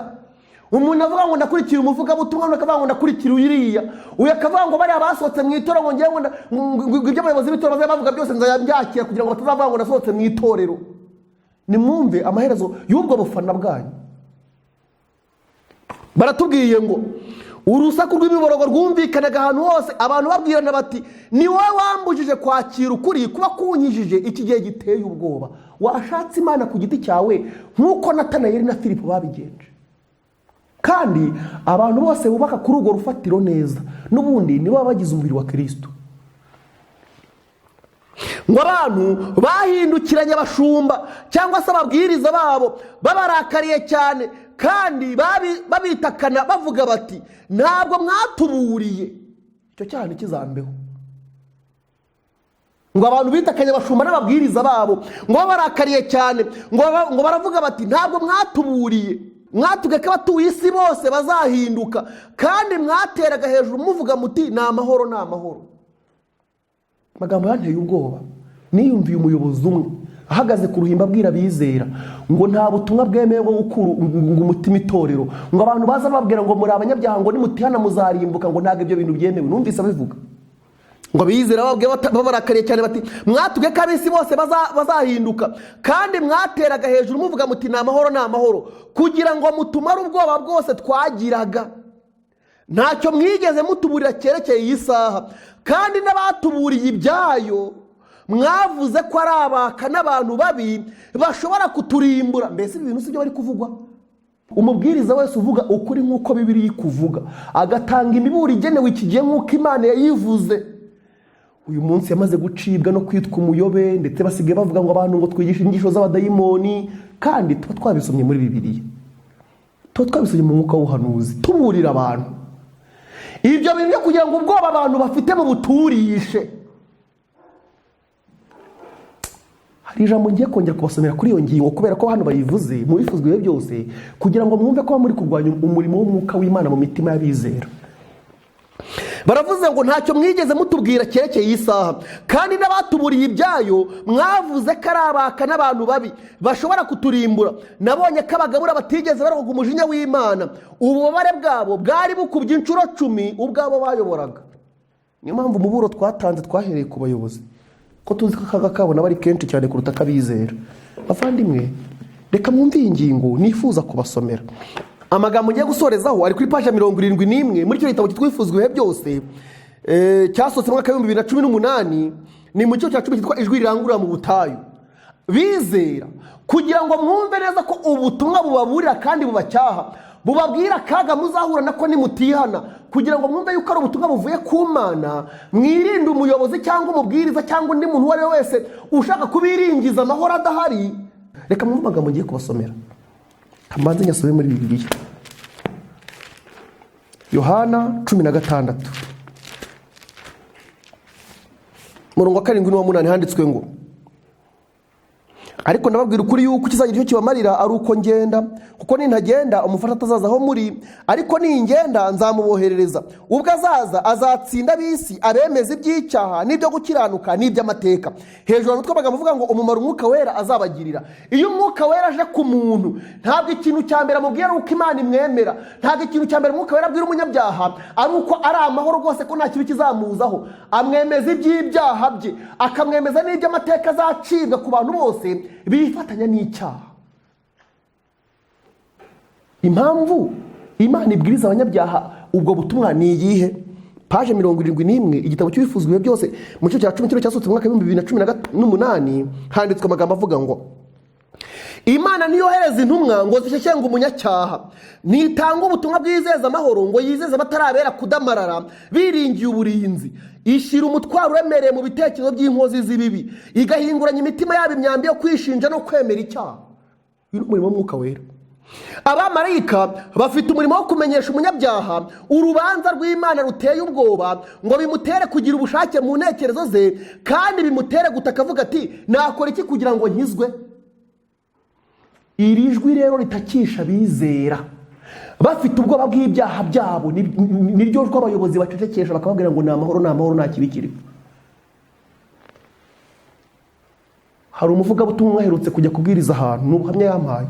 umuntu avuga ngo ndakurikira umuvugabutumwa, undi akavuga ngo ndakurikira uriya, uyu akavuga ngo bariya basohotse mu itorero, ngo ngewe ngo ibyo abayobozi b'itorero bazajya bavuga byose nzajya kugira ngo batazavuga ngo nasohotse mu itorero. Nimwumve amaherezo y'ubwo bufana bwanyu. Baratubwiye ngo urusaku rw'imiborogo rwumvikanaga ahantu hose, abantu babwirana bati ni wowe wambujije kwakira ukuri kuba kunyijije iki gihe giteye ubwoba. Washatse Imana ku giti cyawe nk'uko Natanayeli na Filipo babigenje. Kandi abantu bose bubaka kuri urwo rufatiro neza, n'ubundi nibo baba bagize umubiri wa Kristo. Ngo abantu bahindukiranye abashumba cyangwa se ababwiriza babo babarakariye cyane, kandi babitakana bavuga bati ntabwo mwatuburiye, icyo cyaha ntikizambeho. Ngo abantu bitakanye abashumba n'ababwiriza babo, ngo babarakariye cyane, ngo baravuga bati ntabwo mwatuburiye, mwatubwiye ko abatuye isi bose bazahinduka, kandi mwateraga hejuru muvuga muti ni amahoro, ni amahoro. Amagambo yanteye ubwoba. Niyumviye umuyobozi umwe ahagaze ku ruhimbi abwira abizera ngo nta butumwa bwemewe bwo gukura umutima itorero, ngo abantu baza bababwira ngo muri abanyabyaha, ngo nimutihana muzarimbuka, ngo ntabwo ibyo bintu byemewe. Numvise abivuga ngo abizera bababwiye babarakariye cyane bati mwatubwiye ko ab'isi bose bazahinduka, kandi mwateraga hejuru muvuga muti ni amahoro, ni amahoro, kugira ngo mutumare ubwoba bwose twagiraga. Ntacyo mwigeze mutuburira cyerekeye iyi saha, kandi n'abatuburiye ibyayo mwavuze ko ari abaka n'abantu babi bashobora kuturimbura. Mbese ibi bintu si byo bari kuvugwa? Umubwiriza wese uvuga ukuri nk'uko Bibiliya ikuvuga, agatanga imiburo igenewe iki gihe nk'uko Imana yayivuze, uyu munsi yamaze gucibwa no kwitwa umuyobe, ndetse basigaye bavuga ngo abantu ngo twigishe inyigisho z'abadayimoni, kandi tuba twabisomye muri Bibiliya, tuba twabisomye mu mwuka w'ubuhanuzi, tuburira abantu. Ibyo bintu byo kugira ngo ubwoba abantu bafite mu buturishe. Hari ijambo ngiye kongera kubasomera kuri iyo ngingo, kubera ko hano bayivuze mu bifuzwa ibihe byose, kugira ngo mwumve ko muri kurwanya umurimo w'umwuka w'Imana mu mitima y'abizera. Baravuze ngo ntacyo mwigeze mutubwira cyerekeye iyi saha, kandi n'abatuburiye ibyayo mwavuze ko ari abaka n'abantu babi bashobora kuturimbura. Nabonye ko abagabura batigeze barokoka umujinya w'Imana, ububabare bwabo bwari bukubye inshuro 10 ubwabo bayoboraga. Niyo mpamvu umuburo twatanze twahereye ku bayobozi, ko tuzi ko akaga kabo nabo ari kenshi cyane kuruta ak'abizera. Bavandimwe, reka mwumve iyi ngingo nifuza kubasomera. Amagambo ngiye gusorezaho ari kuri paji 71 muri icyo gitabo cyitwa Ibihe Byose, cyasohotse mu mwaka w'ibihumbi bibiri na cumi n'umunani, ni mu gice cya 10 cyitwa Ijwi rirangurura mu butayu. Bizera, kugira ngo mwumve neza ko ubutumwa bubaburira kandi bubacyaha, bubabwira akaga muzahura nako nimutihana, kugira ngo mwumve yuko ari ubutumwa buvuye ku Mana, mwirinde umuyobozi cyangwa umubwiriza cyangwa undi muntu uwo ari we wese ushaka kubiringiza amahoro adahari. Reka mwumve amagambo ngiye kubasomera, kamanze nyasome muri Bibiliya. Yohana 16 murongo wa 7 n'uwa 8 handitswe ngo ariko ndababwira ukuri yuko ikizagira icyo kibamarira ari uko ngenda, kuko nintagenda umufasha atazaza aho muri, ariko ningenda nzamuboherereza. Ubwo azaza azatsinda ab'isi, abemeza iby'icyaha n'ibyo gukiranuka n'iby'amateka. Hejuru hari utwo avuga ngo umumaro umwuka wera azabagirira. Iyo umwuka wera aje ku muntu, ntabwo ikintu cya mbere amubwira ari uko Imana imwemera, ntabwo ikintu cya mbere umwuka wera abwira umunyabyaha ari uko ari amahoro rwose, ko nta kibi kizamuzaho. Amwemeza iby'ibyaha bye, akamwemeza n'iby'amateka azacibwa ku bantu bose bifatanya n'icyaha. Impamvu Imana ibwiriza abanyabyaha ubwo butumwa ni iyihe? Paje 71, igitabo cy'Ibifuzwa Ibihe Byose, mu gice cya 10 kino cyasohotse mu mwaka w'ibihumbi bibiri na cumi n'umunani, handitswe amagambo avuga ngo Imana ntiyohereza intumwa ngo zishyeshyenga umunyacyaha, ntitanga ubutumwa bwizeza amahoro ngo yizeze abatarabera kudamarara biringiye uburinzi. Ishyira umutwaro uremereye mu bitekerezo by'inkozi z'ibibi, igahinguranya imitima yabo imyambi yo kwishinja no kwemera icyaha. Uyu ni umurimo w'umwuka wera. Abamarayika bafite umurimo wo kumenyesha umunyabyaha urubanza rw'Imana ruteye ubwoba, ngo bimutere kugira ubushake mu ntekerezo ze, kandi bimutere gutaka avuga ati nakora iki kugira ngo nkizwe. Iri jwi rero ritakisha abizera bafite ubwoba bw'ibyaha byabo, niryo jwi abayobozi bacecekesha bakababwira ngo ni amahoro, ni amahoro, nta kibi kirimo. Hari umuvugabutumwa aherutse kujya kubwiriza ahantu, ni ubuhamya yampaye.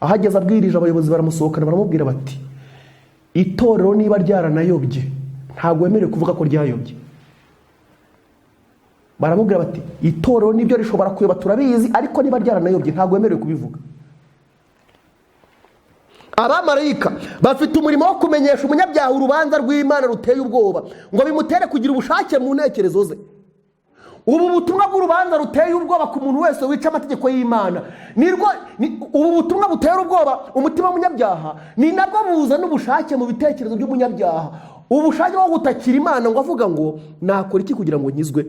Ahageze abwirije abayobozi baramusohokana, baramubwira bati itorero niba ryaranayobye ntabwo wemerewe kuvuga ko ryayobye. Baramubwira bati itorero nibyo rishobora kuyoba turabizi, ariko niba ryaranayobye ntabwo wemerewe kubivuga. Abamarayika bafite umurimo wo kumenyesha umunyabyaha urubanza rw'Imana ruteye ubwoba, ngo bimutere kugira ubushake mu ntekerezo ze. Ubu butumwa bw'urubanza ruteye ubwoba ku muntu wese wica amategeko y'Imana, ubu butumwa butera ubwoba umutima w'umunyabyaha, ni nabwo buzana ubushake mu bitekerezo by'umunyabyaha, ubushake bwo gutakira Imana ngo avuga ngo nakora iki kugira ngo nkizwe.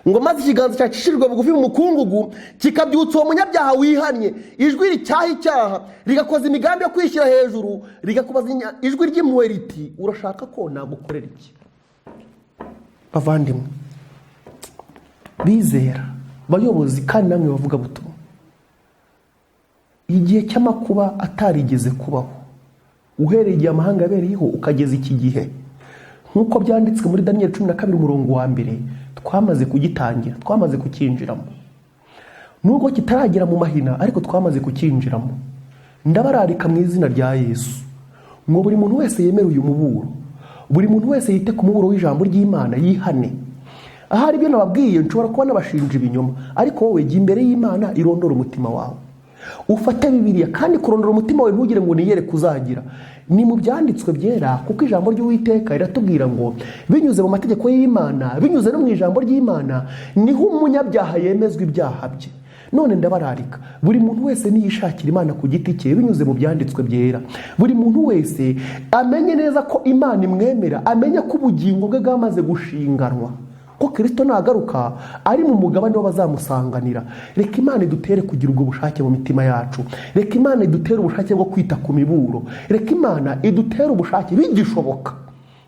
Ngo maze ikiganza cyacishijwe bugufi mu mukungugu kikabyutsa uwo munyabyaha wihannye, ijwi ricyaha icyaha rigakoza imigambi yo kwishyira hejuru, rigakubaza ijwi ry'impuhwe riti urashaka ko nagukorera iki? Bavandimwe bizera, bayobozi, kandi namwe bavuga butumwa, igihe cy'amakuba atarigeze kubaho uhereye igihe amahanga yabereyeho ukageza iki gihe, nk'uko byanditswe muri Daniel 12 umurongo wa 1, Twamaze kugitangira, twamaze kucyinjiramo, nubwo kitaragera mu mahina, ariko twamaze kucyinjiramo. Ndabararika mu izina rya Yesu ngo buri muntu wese yemere uyu muburo, buri muntu wese yite ku muburo w'ijambo ry'Imana, yihane. Ahari ibyo nababwiye nshobora kuba nabashinja ibinyoma, ariko wowe jya imbere y'Imana, irondora umutima wawe, ufate Bibiliya. Kandi kurondora umutima wawe, ntugire ngo niyereke uzagira, ni mu byanditswe byera, kuko ijambo ry'Uwiteka riratubwira ngo binyuze mu mategeko y'Imana, binyuze no mu ijambo ry'Imana, niho umunyabyaha yemezwa ibyaha bye. None ndabararika, buri muntu wese niyishakira Imana ku giti cye binyuze mu byanditswe byera, buri muntu wese amenye neza ko Imana imwemera, amenye ko ubugingo bwe bwamaze gushinganwa, ko Kirisito nagaruka ari mu mugabane w'abazamusanganira. Reka Imana idutere kugira ubwo bushake mu mitima yacu. Reka Imana idutere ubushake bwo kwita ku miburo. Reka Imana idutere ubushake bigishoboka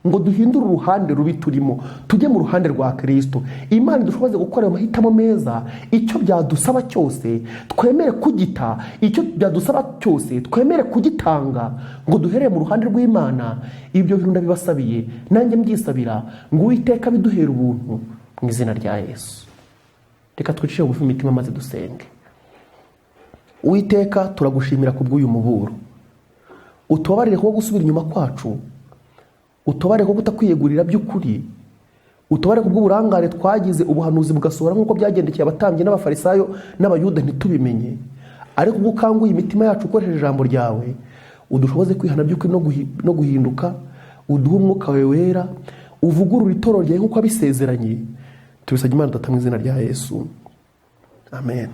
ngo duhindure uruhande rubi turimo, tujye mu ruhande rwa Kirisito. Imana idushoboze gukora ayo mahitamo meza. Icyo byadusaba cyose twemere kugita, icyo byadusaba cyose twemere kugitanga ngo duherere mu ruhande rw'Imana. Ibyo bintu ndabibasabiye, nanjye mbyisabira, ngo Uwiteka biduhere ubuntu mu izina rya Yesu. Reka twicishe bugufi imitima maze dusenge. Uwiteka, turagushimira ku bw'uyu muburo. Utubabarire kuba gusubira inyuma kwacu, utubabarire ko kutakwiyegurira by'ukuri, utubabarire ku bw'uburangare twagize, ubuhanuzi bugasohora nk'uko byagendekeye abatambyi n'abafarisayo n'abayuda ntitubimenye. Ariko ubwo ukanguye imitima yacu ukoresheje ijambo ryawe, udushoboze kwihana by'ukuri no guhinduka. Uduhe umwuka wawe wera, uvugurure itorero ryawe nk'uko wabisezeranye. Tubisabye Imana Data mu izina rya Yesu, amen.